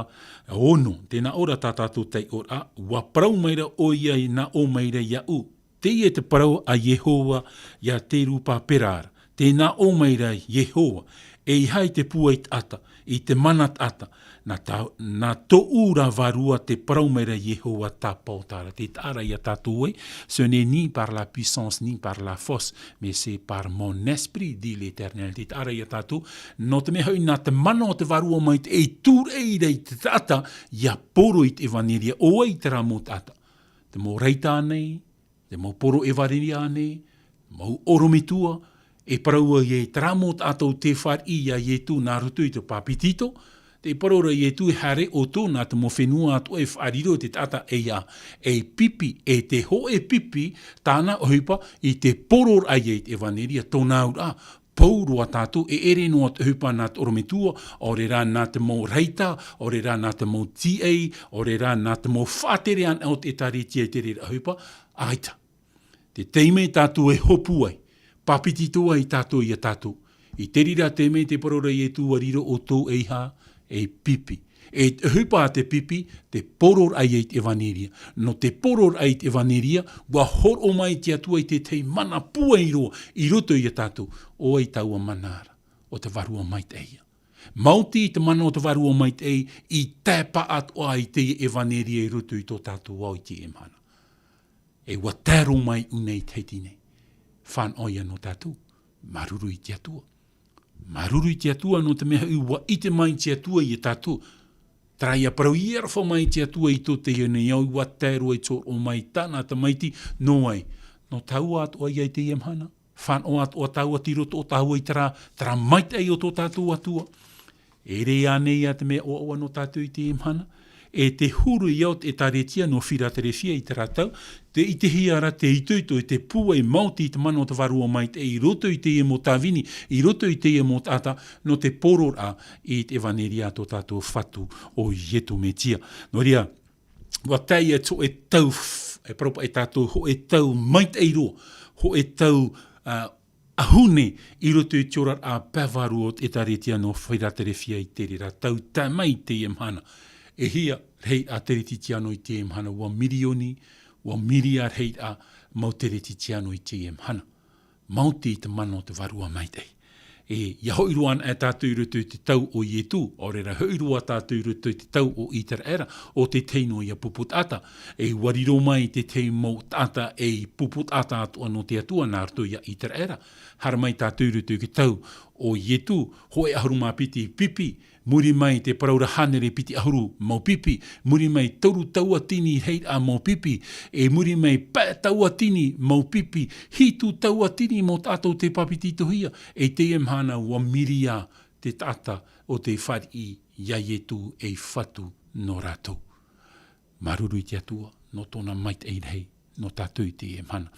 ono, tē nā ʻō ra tā tātou taiʻoraʻa, ʻua parau mai ra ʻoia, nā ʻō mai ra iāʻu, Teie te parau a Iehova iā Zerubabela ra. Tē nā ʻō mai ra Iehova, ʻeiaha i te pūai taʻata, i te mana taʻata, nā tā, nā tōʻu ra vārua, tē parau mai ra Iehova tāpaʻo ra. Tē taʻa ra iā tātou ē, ce n'est ni par la puissance, ni par la force, mais c'est par mon esprit, dit l'Éternel. Tē taʻa ra iā tātou, nō te mea hoʻi nā te mana o te Vārua Maitaʻi e tūraʻi ra i te taʻata, ʻia poro i te ʻevaneria, ʻo vai terā mau taʻata. Te mau raita nei, te mau poro ʻevaneria nei, mau ʻorometua, e parau ai ē terā mau taʻata tē fāriʻi iā Ietu nā roto i te pāpetito, tē parau ra Ietu e haere ʻoutou nā te mau fenua atoʻa e faʻariro te taʻata ʻeiaha, ei pipi, e te hōʻē pipi, tāna ʻohipa, i te pororaʻa i te ʻevaneria, tōna auraʻa, pauroa tātou, e ʻere noa te ʻohipa nā te ʻorometua, ʻaore rā nā te mau raita, ʻaore rā nā te mau TA, ʻaore rā nā te mau faʻatere anaʻe o te ʻĒtārētia i te reira ʻohipa, ʻaita. Te taime tātou e hopu ai, pāpetito ai tātou iā tātou. I te reira taime tē parau ra Ietu ʻua riro ʻoutou ʻeiaha, ei pipi. E te ʻohipa a te pipi, te pororaʻa i te ʻevaneria. Nō te pororaʻa i te ʻevaneria, ʻua hōroʻa mai te Atua i te tahi mana pūai roa, i roto iā tātou, ʻo vai taua mana ra, ʻo te Vārua Maitaʻi. Maoti te mana o te Vārua Maitaʻi, i tae paʻatoʻa i te ʻevaneria i roto i tō tātou ao i teie mahana. E ʻua tae roa mai ʻōna i te Tahiti nei. Fānaʻo ia nō tātou, māuruuru i te Atua. Māuruuru i te Atua nō te mea hoʻi ʻua ʻite mai te Atua iā tātou. Terā ïa parau ʻia aroha mai te Atua i tō teie nei ao, ʻua tae roa i te hōroʻa mai tāna Tamaiti, nō vai? Nō tāua atoʻa ïa i teie mahana. Fānaʻo atoʻa tāua tei roto o tāua i terā, terā maitaʻi o tō tātou Atua. E ʻere ānei ïa te mea ʻoaʻoa nō tātou i teie mahana? E te huru ïa o te ʻĒtārētia nō Firaterefia i terā tau, tē ʻitehia ra te itoito e te pūai maoti i te mana o te Vārua Maitaʻi i roto i teie mau tāvini, i roto i teie mau taʻata, nō te pororaʻa i te ʻevaneria a tō tātou Fatu ʻo Ietu Metia. Nō reira, ʻua tae ïa te hōʻē tau, f-, e parau paʻi tātou, hōʻē tau maitaʻi roa, hōʻē tau, ā, ʻahune i roto i te oraraʻa pae vārua o te ʻĒtārētia nō Firaterefia i te reira tau tae mai i teie mahana. E hia rahi ā teretitiano i teie mahana? Ua mirioni, ua miria rahi ā mau teretitiano i teie mahana. Maoti te mana o te Vārua Maitaʻi. E, ʻia hoʻi roa anaʻe tātou i roto i te tau o Ietu, ʻaore rā hoʻi roa tātou i roto i te tau o Iteraera, ʻo te tahi noa ïa pupu taʻata. E ʻua riro mai te tahi mau taʻata ei pupu taʻata atoʻa nō te Atua nā roto ia Iteraera. Haere mai tātou i roto i te tau o Ietu, hōʻē ʻahuru mā piti pipi, muri mai te parau ra hānere piti ʻahuru mau pipi, muri mai toru tauatini rahi ā mau pipi, e muri mai pae tauatini mau pipi, hitu tauatini mau taʻata tei pāpetitohia, e teie mahana ua miria te taʻata tei fāriʻi iā Ietu ei Fatu nō rātou. Māuruuru i te Atua, nō tōna maitaʻi rahi, nō tātou i teie mahana.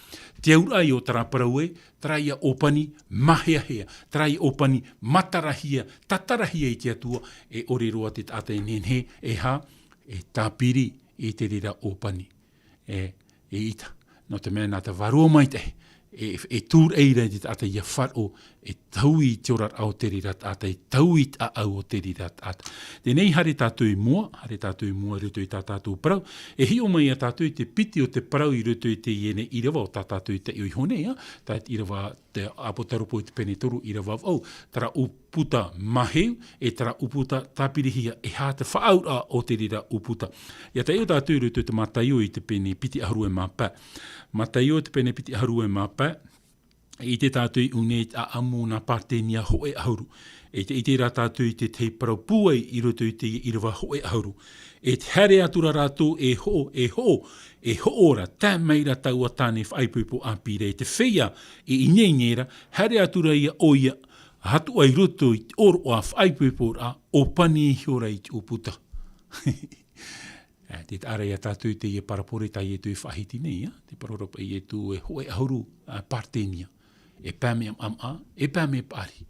Te auraʻa o terā parau ē, terā ia ʻōpani māheahea, terā ia ʻōpani matarahia, tatarahia e te Atua, e ʻore roa te taʻata e nehenehe, e hā, e tāpiri i te reira ʻōpani. E, e ʻita. Nō te mea nā te Vārua Maitaʻi, e, e tūraʻi ra te taʻata ia faʻaroʻo, e taui i te oraraʻa o te reira taʻata, e taui i te ʻāʻau o te reira taʻata. Teie nei haere tātou i mua, haere tātou i mua i roto i tā tātou parau, e hiʻo mai ia tātou i te piti o te parau i roto i teie nei ʻīrava o tā tātou i taiʻo iho nei, ā, tā te ʻīrava te ʻApotarupo i te pene toru ʻīrava vaʻu, terā ʻūputa māheu, e terā ʻūputa tāpirihia, e hā te faʻaauraʻa o te reira ʻūputa. Ia taiʻo tātou i roto i te Mataio i te pene piti ʻahuru e mā pae. Mataio i te pene piti ʻahuru e mā pae, ʻite tātou i ʻō nei te ʻāʻamu nā Paretenia hōʻē ʻahuru. E tē ʻite ra tātou i te tahi parau pūai i roto i te ʻīrava hōʻē ʻahuru. E te haere atu ra rātou e hoʻo, e hoʻo, e hoʻo ra, tae mai ra taua tāne faʻaipoipo ʻāpī ra, e te feiā e ineine ra, haere atu ra ia ʻoia, atoʻa i roto i te ʻōroʻa faʻaipoiporaʻa, ʻōpani ihora i te ʻūputa. Ā, tē taʻa ra ia tātou i teie parabole tā Ietu i faʻahiti nei, ā, te parabole a Ietu e hōʻē ʻahuru, ā, Paretenia. E pae mea maʻamaʻa, e pae mea paʻari.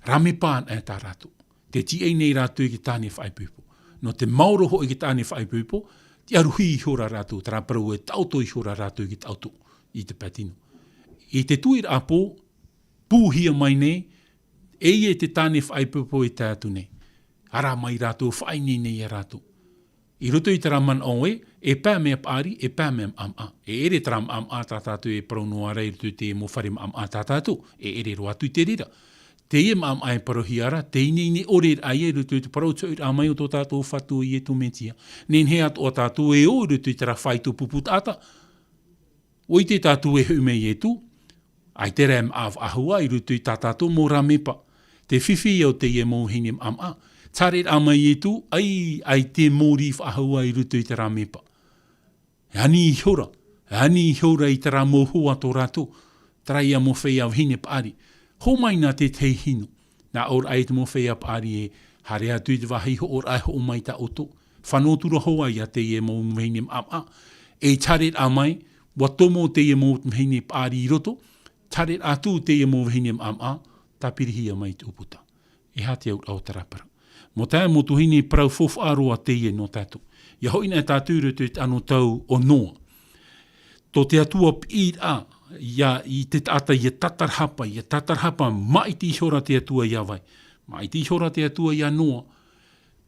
Rāmepa anaʻe tā rātou. Tē tīaʻi nei rātou i te tāne faʻaipoipo. Nō te maoro hoʻi i te tāne faʻaipoipo, tē ʻaruhia ihora rātou, terā parau ē taʻoto ihora rātou i te taʻoto, i te pae tino. I te tuiraʻa pō, pūhia mai nei, e ia te tāne faʻaipoipo e tae atu nei. Ara mai rātou faʻaineine ia rātou. I roto i terā manaʻo ē, e pae mea paʻari, e pae mea maʻamaʻa. E ʻere terā maʻamaʻa tā tātou e parau noa ra i roto i te mau fare maʻamaʻa tā tātou, e ʻere roa atu i te reira. Teie maʻamaʻa e parauhia ra, te ineine ʻore raʻa ia i roto i te parau tōʻiraʻa mai o tō tātou Fatu ʻo Ietu Metia. Nehenehe atoʻa tātou e ō i roto i terā faito pupu taʻata. ʻUa ʻite tātou e hoʻi mai Ietu, ʻaita rā e maʻa faʻahou i roto i tā tātou mau rāmepa. Te fifi o teie mau vahine maʻamaʻa. Tē haere ra mai Ietu, ʻaita, ʻaita e mōrī faʻahou i roto i te rāmepa. E ani ihora, e ani ihora i terā mau hoa tō rātou, terā ia mau feiā vahine paʻari. Hō mai nā te tahi hinu. Nā ʻō ra i te mau feiā paʻari ē, haere atu i te vāhi hoʻoraʻa e hoʻo mai tā ʻoutou. Fano atu ra hoʻi ia teie mau vahine maʻamaʻa. E tē haere ra mai, ʻua tomo teie mau vahine paʻari i roto, tē haere ra atu teie mau vahine maʻamaʻa, tāpirihia mai te ʻūputa. E hā te auraʻa o terā parau. Mau taeaʻe, mau tuahine, parau faufaʻa roa teie nō tātou. ʻIa hoʻi na tātou i roto i te anotau o Noa. Tō te Atua piʻiraʻa, ia, i te taʻata ia tatarahapa, ia tatarahapa, maʻiti ihora te Atua ia vai. Maʻiti ihora te Atua ia Noa.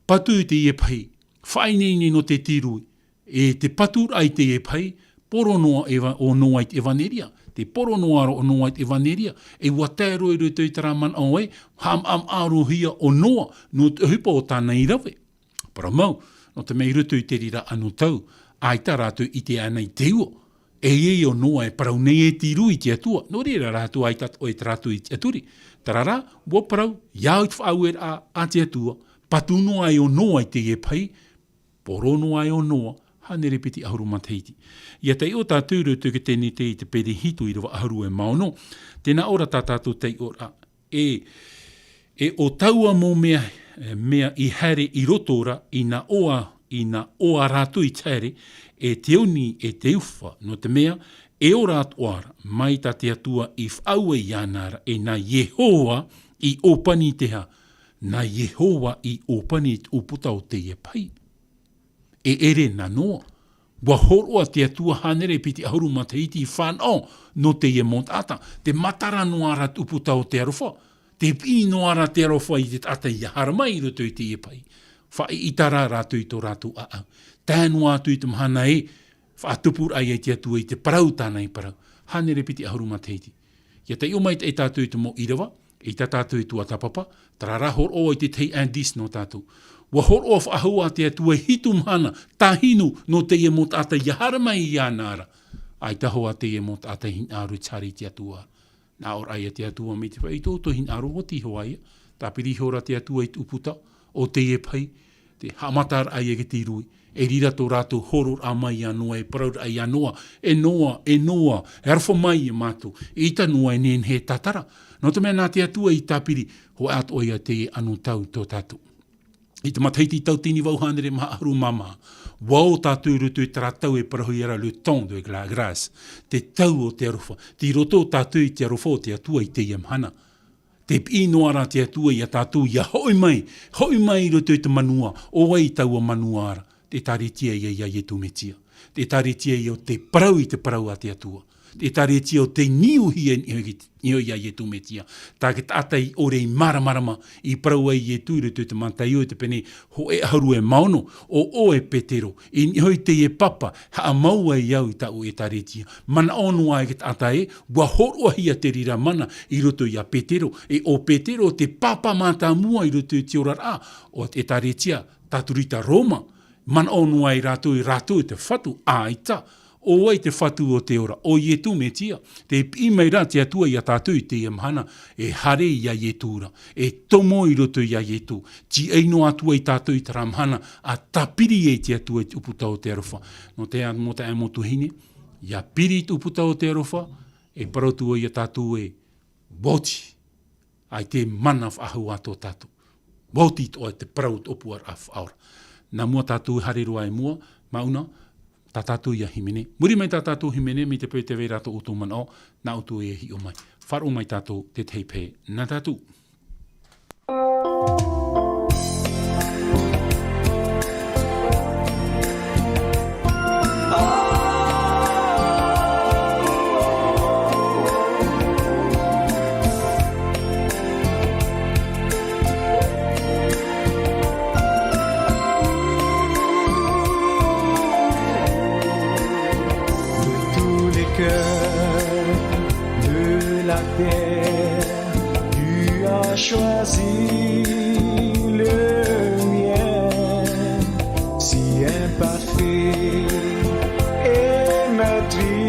Patu i teie pahi, faʻaineine nō te tīrui. E te patu ra i teie pahi, poro noa ʻo Noa i te ʻevaneria. Te poro noa ra ʻo Noa i te ʻevaneria. E ʻua tae roa i roto i terā manaʻo ē, haʻamaʻamaʻa roa hia ʻo Noa, nō te ʻohipa o tāna i rave. Parau mau, nō te mea i roto i te reira anotau, ʻaita rātou i ʻite ana i te ua. E ia ʻo Noa e parau nei e tīrui i te Atua, nō reira rātou ʻaita atoʻa e tiʻaturi i te tiʻaturi. Terā rā, ʻua parau, ʻia au i te faʻaueraʻa a te Atua, patu noa ʻo Noa i teie pahi, poro noa ʻo Noa, hānere piti ʻahuru matahiti. ʻIa taiʻo tātou i roto i te Tenete i te pene hitu ʻīrava ʻahuru e mā ono, tē nā ʻō ra tā tātou taiʻoraʻa. E, e ʻo taua mau mea, e, mea i haere i roto ra, ʻina ʻoa, ʻina ʻoa rātou i te haere, e te oni, e te ufa, nō te mea, e ora atoʻa ra, mai tā te Atua i faʻaue iāna ra, e nā Iehova i ʻōpani te hā, nā Iehova i ʻōpani te ʻūputa o teie pahi. E ʻere na Noa. ʻUa hōroʻa te Atua hānere piti ʻahuru matahiti i fānaʻo nō teie mau taʻata. Tē matara noa ra te ʻūputa o te aroha. Tē piʻi noa ra te aroha i te taʻata ʻia haere mai i roto i teie pahi. Faʻaʻitaraʻa rātou i tō rātou ʻāʻau. Tae noa atu i te mahana e faʻatupu ra ai te Atua i te parau tāna i parau. Hānere piti ʻahuru matahiti. ʻIa taiʻo maitaʻi tātou i te mau ʻīrava, i tā tātou i tuatāpapa, terā rā hōroʻa i te tahi indice nō tātou. ʻUa hōroʻa faʻahou ā te Atua e hitu mahana, tāhinu nō teie mau taʻata ʻia haere mai iāna ra. ʻAita hoʻi teie mau taʻata hinaʻaro i te haere i te Atua. Nā ʻō ra ia te Atua mai te feiā, tō ʻoutou hinaʻaro ʻua tīaʻi hoʻi ia. Tāpiri ihora te Atua i te ʻūputa o teie pahi, te haʻamataraʻa ia i te tīrui. E riro tō rātou hōroʻaraʻa mai iā Noa, e parau ra ia Noa, e Noa, e Noa, e aroha mai iā mātou, ʻaita Noa e nehenehe e tātara. Nō te mea nā te Atua i tāpiri, hōʻē atoʻa ia teie anotau tō tātou. I te matahiti tauatini vaʻu hānere maha ʻahuru mā maha, ʻua ō tātou i roto i terā tau e parauhia ra le temps de la grâce, te tau o te aroha, tei roto tātou i te aroha o te Atua i teie mahana. Tē piʻi noa ra te Atua ia tātou ʻia hoʻi mai, hoʻi mai i roto i te manuā, ʻo vai taua manuā ra, te ʻĒtārētia ia, ia Ietu Metia. Te ʻĒtārētia ia ʻo te parau i te parau a te Atua. Te ʻĒtārētia ʻo tei niuhia i niʻa i, niʻa ia Ietu Metia. Tā te taʻata i ʻore i māramarama, i parau ai Ietu i roto i te Mataio i te pene hōʻē ʻahuru e mā ono, ʻo ʻoe Petero, i niʻa i teie papa, haʻamau ai au i tāʻu ʻĒtārētia. Manaʻo noa ā te taʻata ē, ʻua hōroʻahia te reira mana i roto ia Petero, e ʻo Petero te papa mātāmua i roto i te oraraʻa o te ʻĒtārētia Katorika Roma. Manaʻo noa ā rātou, e rātou e te fatu, ʻaita, ʻo vai te fatu o te ora, ʻo Ietu Metia. Tē piʻi mai ra te Atua ia tātou i teie mahana, e haere ia Ietu ra, e tomo i roto ia Ietu, tīaʻi noa atu ai tātou i terā mahana, ʻa tāpiri ai te Atua i te ʻūputa o te aroha. Nō te mea, mau taeaʻe, mau tuahine, ʻia piri i te ʻūputa o te aroha, e parau atu ia tātou ē, ʻua oti, ʻaita e mana faʻahou atoʻa tātou. ʻUa oti atoʻa te parau o te ʻōpuaraʻa faʻaora. Nā mua tātou e haere roa i mua, māʻona, tā tātou ʻia hīmene. Muri mai tā tātou hīmene, mai te peu tē vai ra tō ʻoutou manaʻo, nā ʻoutou e hiʻo mai. Faʻaroʻo mai tātou, tētahi pae, nā tātou. De tous les cœurs de la terre, tu as choisi le mien, si imparfait et meurtri,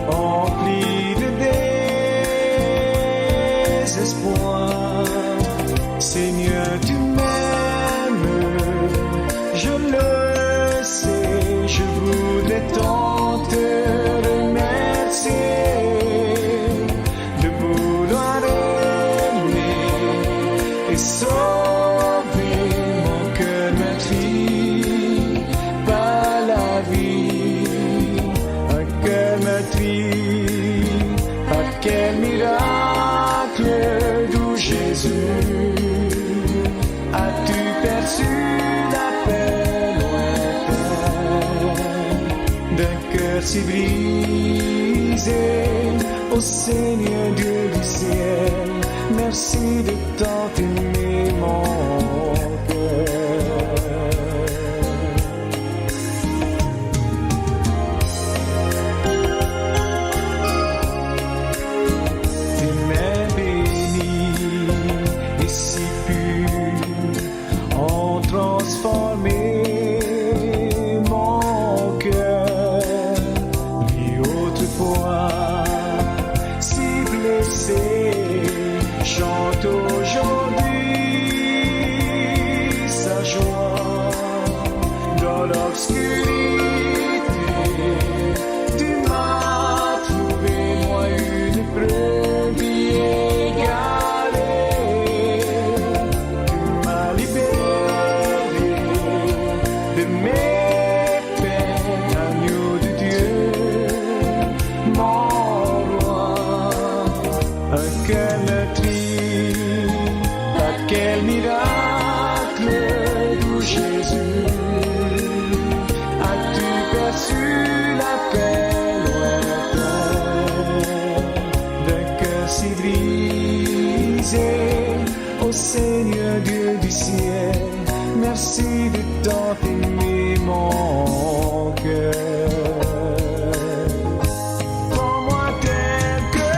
empli de désespoir. Seigneur, tu m'aimes, je le sais, je voudrais tant te remercier de vouloir aimer et sauver mon cœur meurtri par la vie. Un cœur meurtri par quel miracle doux, Jésus, as-tu perçu l'appel lointain d'un cœur si brisé? Ô Seigneur Dieu du ciel, merci de tant aimer mon cœur. Tes mains bénies et si pures ont transformé mon cœur. Lui autrefois si blessé chante aujourd'hui sa joie. Dans l'obscurité, tu m'as trouvé, moi, une brebis égarée. Tu m'as libéré de mes peines, agneau de Dieu, mon roi. Un cœur meurtri par quel miracle doux, Jésus, as-tu perçu l'appel lointain d'un cœur si brisé? Ô Seigneur Dieu du ciel, merci de tant aimer mon cœur. Prends-moi tel que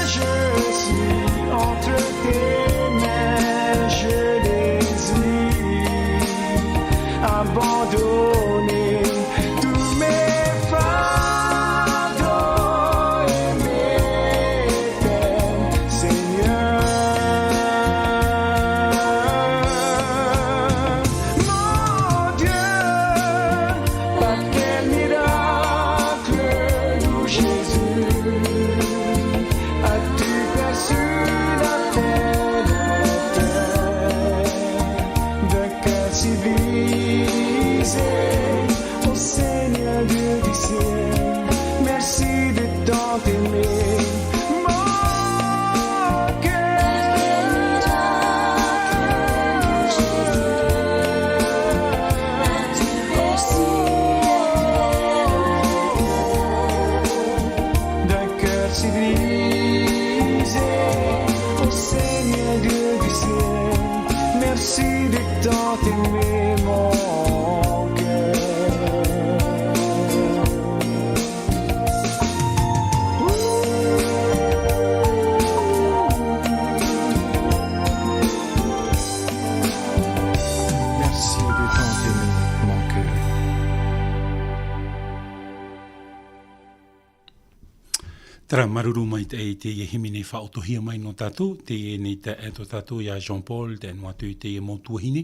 je suis entre tes mains, je désire abandonner tous mes fardeaux et mes peines, Seigneur. Mon Dieu, par quel miracle Tant aimé mon cœur. Merci de tant aimer mon cœur. Terā, māuruuru maitaʻi i teie hīmene faʻaotihia mai nō tātou, teie nei taeaʻe tō tātou iā Jean-Paul, tae noa atu i teie mau tuahine.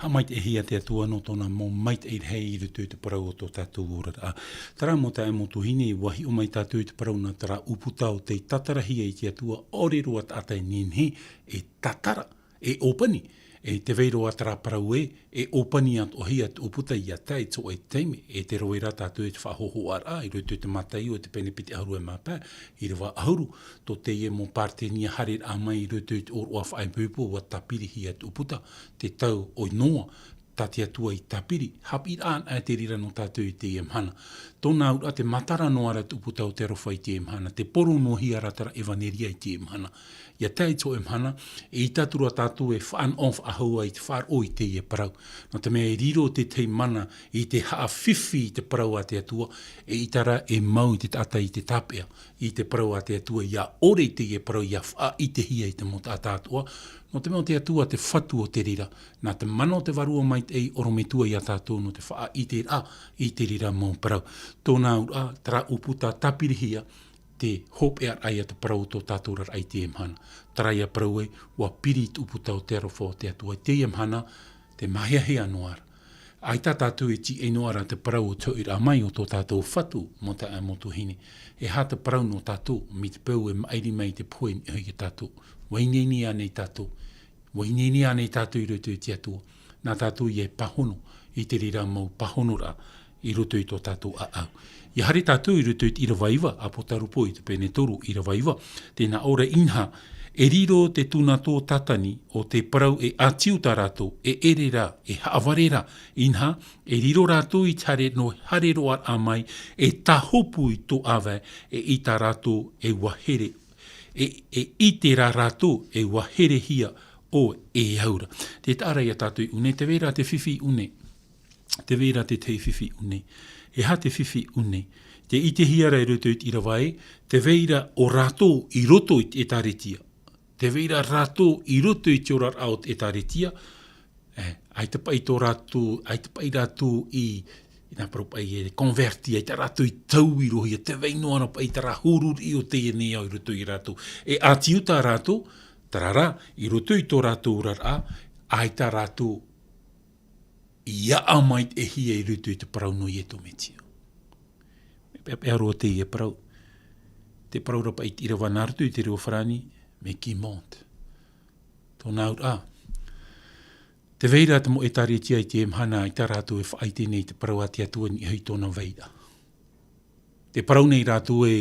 Haʻamaitaʻihia te Atua nō tōna mau maitaʻi rahi i roto i te parau o tō tātou oraraʻa. Terā, mau taeaʻe, mau tuahine, ʻua hiʻo mai tātou i te parau nā terā ʻūputa o tei tātarahia e te Atua, ʻaore roa taʻata e nehenehe e tātara, e ʻōpani, e tē vai ra terā parau ē, e ʻōpani atoʻahia te ʻūputa ʻia tae i te hōʻē taime, e tē rave ra tātou i te faʻahōhoʻaraʻa, i roto i te Mataio, i te pene piti ʻahuru e mā pae, ʻīrava ʻahuru, tō teie mau Paretenia haereraʻa mai i roto i te ʻōroʻa faʻaipoipo, ʻua tāpirihia te ʻūputa, te tau o Noa, tā te Atua i tāpiri, haʻapiʻiraʻa anaʻe te reira nō tātou i teie mahana. Tōna auraʻa, tē matara noa ra te ʻūputa o te aroha i teie mahana, tē poro noa hia ra terā ʻevaneria i teie mahana. ʻIa tae i te hōʻē mahana, eʻita atu ra tātou e faʻanaho faʻahou ai i te faʻaroʻo i teie parau. Nō te mea e riro te tahi mana i te haʻafifi i te parau a te Atua, eʻita ra e mau i te taʻata i te tāpeʻa i te parau a te Atua, ʻia ʻore i teie parau ʻia faʻaʻitehia e te mau taʻata atoʻa, nō te mea ʻo te Atua te Fatu o te reira, nā te mana o te Vārua Maitaʻi i ʻorometua iā tātou nō te faʻaʻiteraʻa i te reira mau parau. Tōna auraʻa, terā ʻūputa tāpirihia, te hopeʻaraʻa ia te parau o tō tātou oraraʻa i teie mahana. Terā ia parau ē, ʻua piri te ʻūputa o te aroha o te Atua i teie mahana, tē māhiahia noa ra. ʻAita tātou e tīaʻi noa ra te parau o te hoʻiraʻa mai o tō tātou Fatu, mau taeaʻe, mau tuahine. E aha te parau nō tātou, mai te peu e maʻiri mai i te pohe i niʻa iho ia tātou? ʻUa ineine ānei tātou? ʻUa ineine ānei tātou i roto i te Atua? Nā tātou ia e pāhono i te reira mau pāhonoraʻa i roto i tō tātou ʻāʻau. ʻIa haere tātou i roto i te ʻīrava iva, ʻApotarupo i te pene toru, ʻīrava iva, tē nā ʻō ra: Inaha, e riro te tūnato Tātani ʻo te parau e ʻātiu tā rātou, e ʻere rā, e haʻavare rā, inaha, e riro rātou i te haere nō, haere roaraʻa mai, e tāhopu i tō ʻāvae, eʻita rātou e ʻua here, e, eʻita rātou e ʻua herehia ʻoe e au ra. Tē taʻa ra ia tātou i ʻū nei, tē vai ra te fifi i ʻū nei. Tē vai ra te tahi fifi i ʻū nei. E aha te fifi i ʻū nei? Tē ʻitehia ra i roto i te ʻīrava ē, tē vai ra ʻo rātou i roto i te ʻĒtārētia. Tē vai ra rātou i roto i te oraraʻa o te ʻĒtārētia, e, ʻaita paʻi tō rātou, ʻaita paʻi rātou i, i nā parau paʻi e converti, ʻaita rātou i taui roa hia, tē vai noa ra paʻi terā huru riʻi o teie nei ao i roto ia rātou. E ʻātiu tā rātou, terā rā, i roto i tō rātou oraraʻa, ʻaita rātou i aʻa maitaʻihia i roto i te parau nō Ietu Metia. Mea peʻapeʻa roa teie parau. Te parau ra paʻi i te ʻīrava nā roto i te reo farāni, mais qui ment. Tōna auraʻa, tē vai ra te mau ʻĒtārētia i teie mahana, ʻaita rātou e faʻaʻite nei i te parau a te Atua i niʻa iho i tōna vairaʻa. Tē parau nei rātou ē,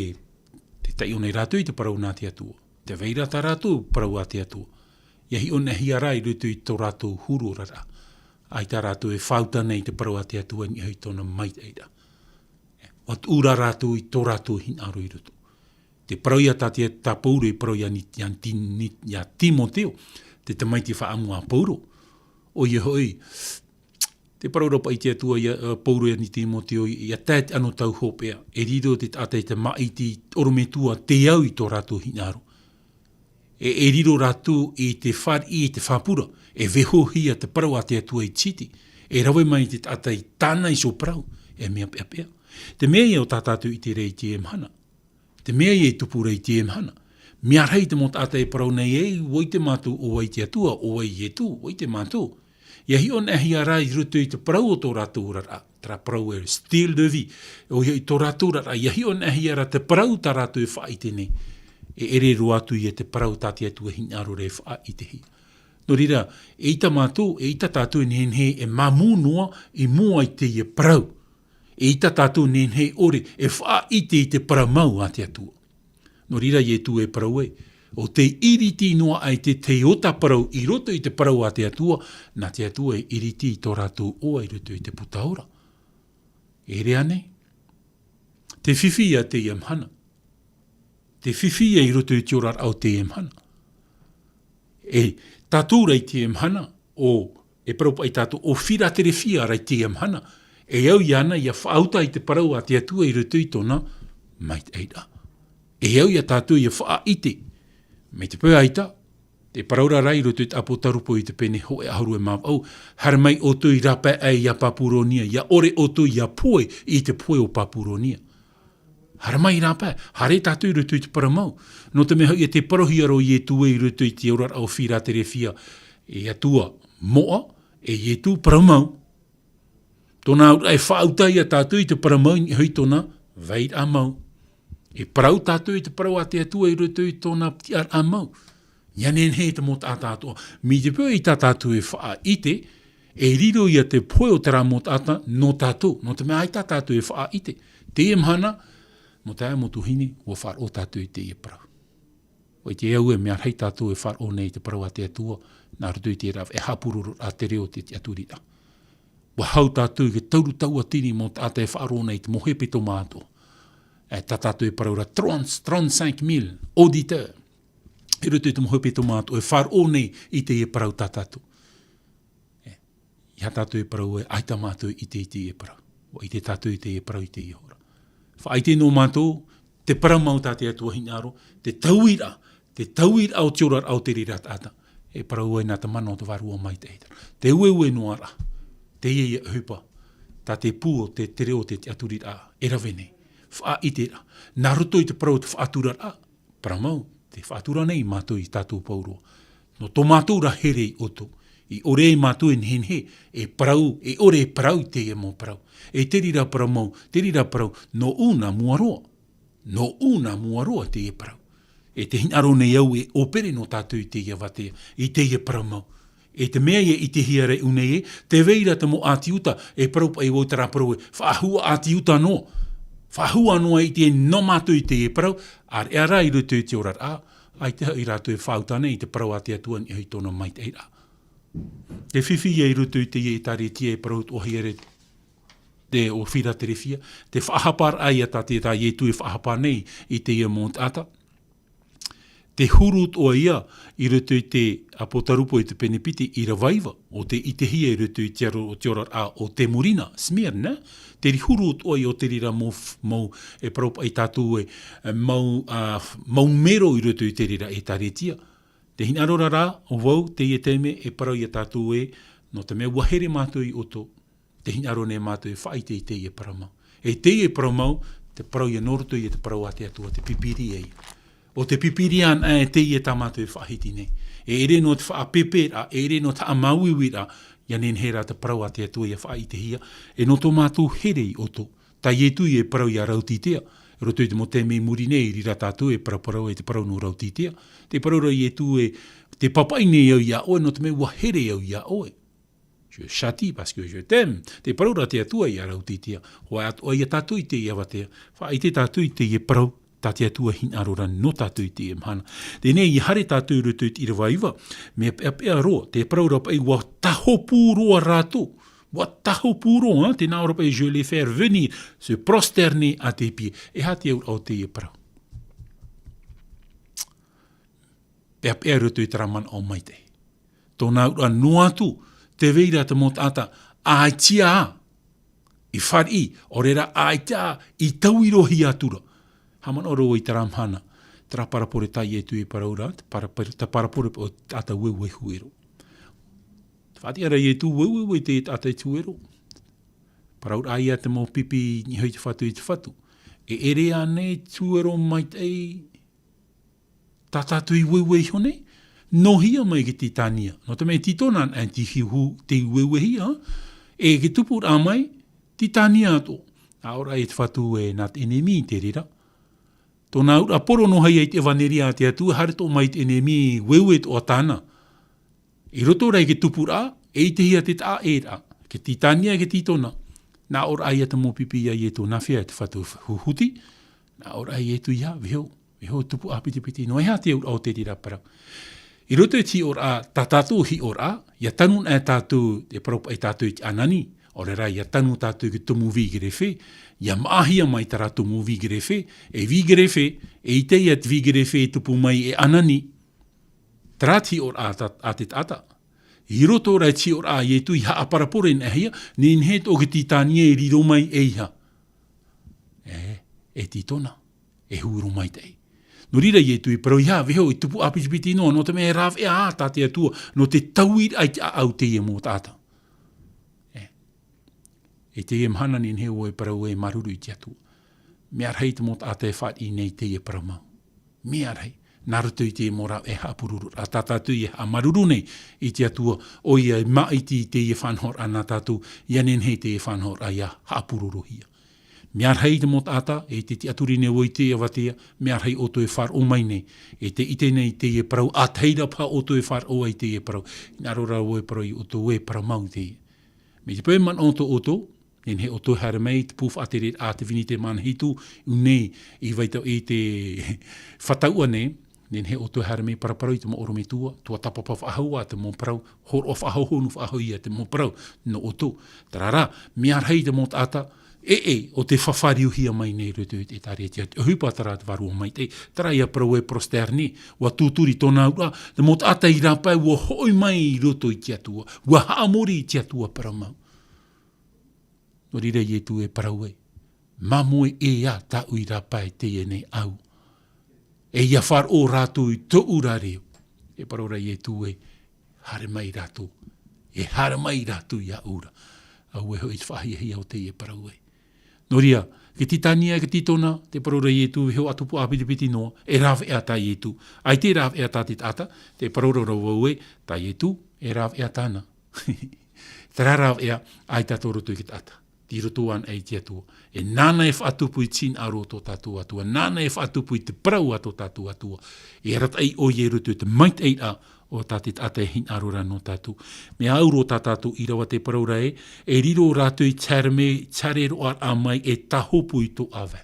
tē taiʻo nei rātou i te parau nā te Atua. Tē vai ra tā rātou parau a te Atua. ʻIa hiʻo anaʻe hia rā i roto i tō rātou huru oraraʻa, ʻaita rātou e faʻauta nei i te parau a te Atua i niʻa iho i tōna maitaʻiraʻa. ʻUa tuʻu ra rātou i tō rātou hinaʻaro i roto. Te parau ia tā te, tā Pauro i parau ia ni, ia Ti-, ni, ia Timoteo, te tamaiti faʻaʻamu a Pauro. ʻOia hoʻi, te parau ra paʻi te Atua ia, ā, Pauro ia Timoteo, ʻia tae te anotau hopeʻa, e riro te taʻata i te māʻiti ʻorometua te au i tō rātou hinaʻaro. E, e riro rātou i te fāriʻi, i te fāpura, e vaihohia te parau a te Atua i te siti, e rave mai te taʻata i tāna iho parau, e mea peʻapeʻa. Te mea ia ʻo tā tātou i ʻite ra i teie mahana. Te mea ia e tupu ra i teie mahana. Mea rahi te mau taʻata e parau nei ē, ʻua ʻite mātou ʻo vai te Atua, ʻo vai Ietu, ʻua ʻite mātou. ʻIa hiʻo anaʻe hia rā i roto i te parau o tō rātou oraraʻa, terā parau e style de vie. ʻOia hoʻi tō rātou oraraʻa, ʻia hiʻo anaʻe hia rā te parau tā rātou e faʻaʻite nei. E ʻere roa atu ia te parau tā te Atua hinaʻaro ra e faʻaʻitehia. Nō reira, eʻita mātou, eʻita tātou e nehenehe e māmū noa i mua i teie parau. ʻEita tātou nehenehe e ʻore e faʻaʻite i te parau mau a te Atua. Nō reira Ietu e parau ē, ʻo tē ʻiriti noa aʻe te tahi ota parau i roto i te parau a te Atua, nā te Atua e ʻiriti i tō rātou ʻoaʻoa i roto i te puta ora. E ʻere ānei? Te fifi ia teie mahana. Te fifi ia i roto i te oraraʻa o teie mahana. E tātou ra i teie mahana, ʻo E parau paʻi tātou ʻo Firaterefia ra i teie mahana. E au iāna ʻia faʻauta i te parau a te Atua i roto i tōna maitaʻiraʻa. E au ia tātou ʻia faʻaʻite. Mai te peu ʻaita, te parau ra i roto i te ʻApotarupo i te pene hōʻē ʻahuru e mā vaʻu, haere mai ʻoutou i rāpae aʻe ia Papuronia, ʻia ʻore ʻoutou ʻia pohe i te pohe o Papuronia. Haere mai i rāpae, haere tātou i roto i te parau mau. Nō te mea hoʻi, e tē parauhia ra ʻo Ietu ē i roto i te oraraʻa ʻo Firaterefia, e Atua moʻa, e Ietu parau mau. Tōna auraʻa e faʻauta ia tātou i te parau mau i niʻa hoʻi i tōna vairaʻa mau. E parau tātou i te parau a te Atua i roto i tōna tiʻaraʻa mau. ʻIa nehenehe te mau taʻata atoʻa. Mai te peu ʻaita tātou e faʻaʻite, e riro ia te pohe o terā mau taʻata nō tātou. Nō te mea ʻaita tātou e faʻaʻite. Teie mahana, mau taeaʻe, mau tuahine, ʻua faʻaroʻo tātou i teie parau. ʻUa ʻite au ē, mea rahi tātou e faʻaroʻo nei i te parau a te Atua, nā roto i te rave, e haʻapurororaʻa te reo, te tiʻaturiraʻa. ʻUa hau tātou i te toru tauatini mau taʻata e faʻaroʻo nei i te mau hepetoma atoʻa. E tā tātou e parau ra trente, trente-cinq mille auditeurs. I roto i te mau hepetoma atoʻa e faʻaroʻo nei i teie parau tā tātou. E, ʻeiaha tātou e parau ē, ʻaita mātou i ʻite i teie parau. ʻUa ʻite tātou i teie parau i teie hora. Faʻaʻite noa mātou, te parau mau tā te Atua hinaʻaro, te tauiraʻa, te tauiraʻa o te oraraʻa o te reira taʻata. E parau ai nā te mana o te Vārua Maitaʻi. Te ueue noa ra, teie ïa ʻohipa, tā te pū o te, te reo o te tiʻaturiraʻa, e rave nei. Faʻaʻiteraʻa, nā roto i te parau o te faʻaturaraʻa, parau mau, tē faʻatura nei mātou ia tātou pauroa. Nō tō mātou ra here ia ʻoutou. I ʻore ai mātou e nehenehe, e parau, e ʻore e parau i teie mau parau. E te reira parau mau, te reira parau, nōʻu nā mua roa. Nōʻu nā mua roa teie parau. E tē hinaʻaro nei au e ʻōpere noa tātou i teie avatea, i teie parau mau. E te mea ïa i ʻitehia ra i ʻō nei ē, tē vai ra te mau ʻāti Iuta, e parau paʻi vau terā parau ē, faʻahua ʻāti Iuta noa. Faʻahua noa i ʻite noa mātou i teie parau, ʻāreʻa rā i roto i te oraraʻa, ʻaita hoʻi rātou e faʻauta nei i te parau a te Atua i niʻa hoʻi i tōna maitaʻiraʻa. Te fifi ïa i roto i teie ʻētāretia e parau atoʻahia ra te ʻo Firaterefia, te faʻahaparaʻa ïa tā te, tā Ietu e faʻahapa nei i teie mau taʻata. Te huru atoʻa ïa i roto i te ʻApotarupo i te pene piti ʻīrava iva, ʻo tē ʻitehia i roto i te aro o te oraraʻa o Temurina, Smyrna, te huru atoʻa ïa o te reira mau f-, mau, e parau paʻi tātou ē, e mau, ā, f-, mau mero i roto i te reira ʻētāretia. Tē hinaʻaro ra rā, ʻo vau, teie taime, e parau ia tātou ē, nō te mea ʻua here mātou ia ʻoutou, tē hinaʻaro nei mātou e faʻaʻite i teie parau mau. E teie parau mau, te parau ïa nō roto ïa te parau a te Atua, te Pīpīria ïa. ʻO te Pīpīria anaʻe teie tā mātou e faʻahiti nei. E ʻere noa te faʻapēpēraʻa, e ʻere noa te haʻamāuiuiraʻa, ʻia nehenehe rā te parau a te Atua ʻia faʻaʻitehia, e nō tō mātou here ia ʻoutou. Tā Ietu ïa e parau ia Rautitia, i roto i te mau taime i muri nei, i reira tātou e paraparau i te parau nō Rautitia. Tē parau ra Ietu ē, tē pāpaʻi nei au ia ʻoe, nō te mea ʻua here au ia ʻoe. Je châtie parce que je t'aime. Tē parau ra te Atua ia Rautitia. Hoʻi atoʻa ia tātou i teie avatea. Faʻaʻite tātou i teie parau, tā te Atua e hinaʻaro ra nō tātou i teie mahana. Teie nei, ʻia haere tātou i roto i te ʻīrava iva, mea peʻapeʻa roa, tē parau ra paʻi ʻua tāhopu roa rātou. ʻUa tāhopu roa, ā, tē nā ʻō ra paʻi, je les fais venir, se prosterner à tes pieds. E aha te auraʻa o teie parau? Peʻapeʻa i roto i terā manaʻo maitaʻi. Tōna auraʻa noa atu, tē vai ra te mau taʻata, ʻaita ā, i fāriʻi, ʻaore rā ʻaita ā, i tauirohia atu ra. Haʻamanaʻo ra vau i terā mahana, terā parabole tā Ietu e parau ra, te parabole, te parabole o te taʻata ueue huero. Tē faʻatiʻa ra Ietu, ueue, ueue te taʻata huero. Parauraʻa ïa te mau pipi i niʻa hoʻi i te fatu, i te fatu. E ʻere ānei te huero maitaʻi, tā tātou i ueue iho nei, nohia mai i te Tītania. Nō te mea e Tītona anaʻe tei hiuhiu, tei ueuehia, e i te tupuraʻa mai, Tītania atoʻa. Nā ʻō ia te Fatu ē, nā te ʻenemi te reira. Tōna auraʻa poro noa hoʻi i te ʻevaneria a te Atua, haere atoʻa mai te ʻenemi, ueue atoʻa tāna. I roto rā i te tupuraʻa, e ʻitehia te taʻaʻēraʻa, i te Tītania, i te Tītona. Nā ʻō ra ia te mau pipi ia Ietu, nā hea te Fatu huhuti, nā ʻō ra Ietu ia, vaiiho, vaiiho tupu ʻāpitipiti, nō ʻeiaha te auraʻa o te reira parau. I roto i te hiʻoraʻa, tā tātou hiʻoraʻa, ʻia tanu anaʻe tātou, e parau paʻi tātou i te ʻanani, ʻaore rā, ʻia tanu tātou i te tumu vīgerefe, ʻia māʻahia mai terā tumu vīgerefe, e vīgerefe, e ʻitehia te vīgerefe e tupu mai e ʻanani, terā te hiʻoraʻa a te, a te taʻata. I roto rā i te hiʻoraʻa a Ietu i haʻaparapore nā hea, nehenehe tō Ketītania e riro mai e iha. E, e tītona, e huru maitaʻi. Nō reira Ietu i parau ia vaiiho i tupu ʻāpitipiti noa, nō te mea e rāveʻa ā tā te Atua, nō te tauiraʻa i te ʻāʻau teie mau taʻata. E, i teie mahana nehenehe ʻoe e parau e māuruuru i te Atua. Mea rahi te mau taʻata e fāriʻi nei i teie parau mau. Mea rahi. Nā roto i teie mau rāveʻa e haʻapururu ra, tā tātou e haʻamāuruuru nei i te Atua, ʻoia e māʻiti i teie faʻanahoraʻa nā tātou, ʻia nehenehe i teie faʻanahoraʻa ʻia haʻapururu hia. Mea rahi te mau taʻata, e te tiʻaturi nei vau i teie avatea, mea rahi ʻoutou e faʻaroʻo mai nei, e te ʻite nei i teie parau, ʻa tahi ra paha ʻoutou e faʻaroʻo ai i teie parau, hinaʻaro ra vau e parau ia ʻoutou e parau mau teie. Mai te peu e manaʻo atoʻa ʻoutou, nehenehe ʻoutou e haere mai i te pū faʻatereraʻa a te Vini te Mana Hitu, ʻu nei i Vaitaʻi i te Fataua nei, nehenehe ʻoutou e haere mai paraparau i te mau ʻorometua, tuatāpapa faʻahou ā te mau parau, hōroʻa faʻahou, hōnu faʻahou ia te mau parau, nō ʻoutou. Terā rā, mea rahi te mau taʻata, e, e, ʻo tē fafariuhia mai nei i roto i te ʻĒtārētia, te ʻohipa terā te Vārua Maitaʻi, terā ia parau e prosterner, ʻua tūturi tōna auraʻa, te mau taʻata i rāpae, ʻua hoʻi mai i roto i te Atua, ʻua haʻamori i te Atua parau mau. Nō reira Ietu e parau ai, māmoe ē ā tāʻu i rāpae teie nei ʻāua. E ʻia faʻaroʻo rātou i tōʻu ra reo. E parau ra Ietu ē, haere mai rātou. E haere mai rātou iāʻu ra. ʻAuē hoʻi te faʻahiahia o teie parau ē. Nō reira, Ketītania, Ketītona, tē parau ra Ietu, vaiiho ʻa tupu ʻāpitipiti noa, e rāveʻa tā Ietu. ʻAita e rāveʻa tā te taʻata, tē parau ra vau ē, tā Ietu, e rāveʻa tāna. Terā rāveʻa, ʻaita tō roto i te taʻata. Tei roto anaʻe i te Atua. E nāna e faʻatupu i te hinaʻaro o tō tātou Atua. Nāna e faʻatupu i te parau a tō tātou Atua. E arataʻi ʻoia i roto i te maitaʻiraʻa o tā te taʻata e hinaʻaro ra nō tātou. Mea au roa tā tātou ʻīrava tē parau ra ē, e riro rātou i te haere mai, te haere roa mai e tāhopu i tō ʻāvae.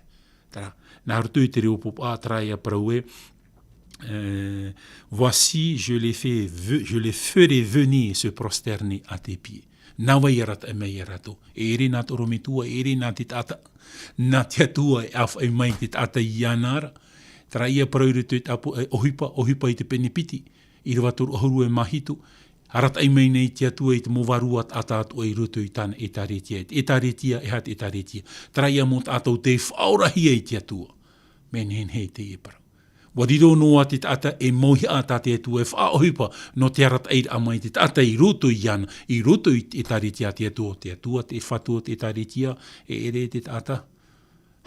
Terā, nā roto i te reo pōpā, terā ia parau ē, euh, voici, je les fais ve-, je les ferai venir se prosterner à tes pieds. Nā vai e arataʻi mai ia rātou. E ʻere nā te ʻorometua, e ʻere nā te taʻata. Nā te Atua e ʻāfaʻi mai te taʻata iāna ra. Terā ia parau i roto i te ʻāpo-, e, ʻohipa, ʻohipa i te pene piti. ʻĪrava toru ʻahuru e mā hitu, arataʻi mai nei te Atua i te mau vārua taʻata atoʻa i roto i tāna ʻĒtārētia. Te ʻĒtārētia, e aha te ʻĒtārētia? Terā ia mau taʻata ʻo tē faʻaorahia e te Atua. Mea nehenehe teie parau. ʻUa riro noa te taʻata e mauihaʻa tā te Atua e faʻaʻohipa nō te arataʻiraʻa mai te taʻata i roto iāna, i roto i te ʻĒtārētia a te Atua, te Atua te fatu o te ʻĒtārētia, e ʻere te taʻata.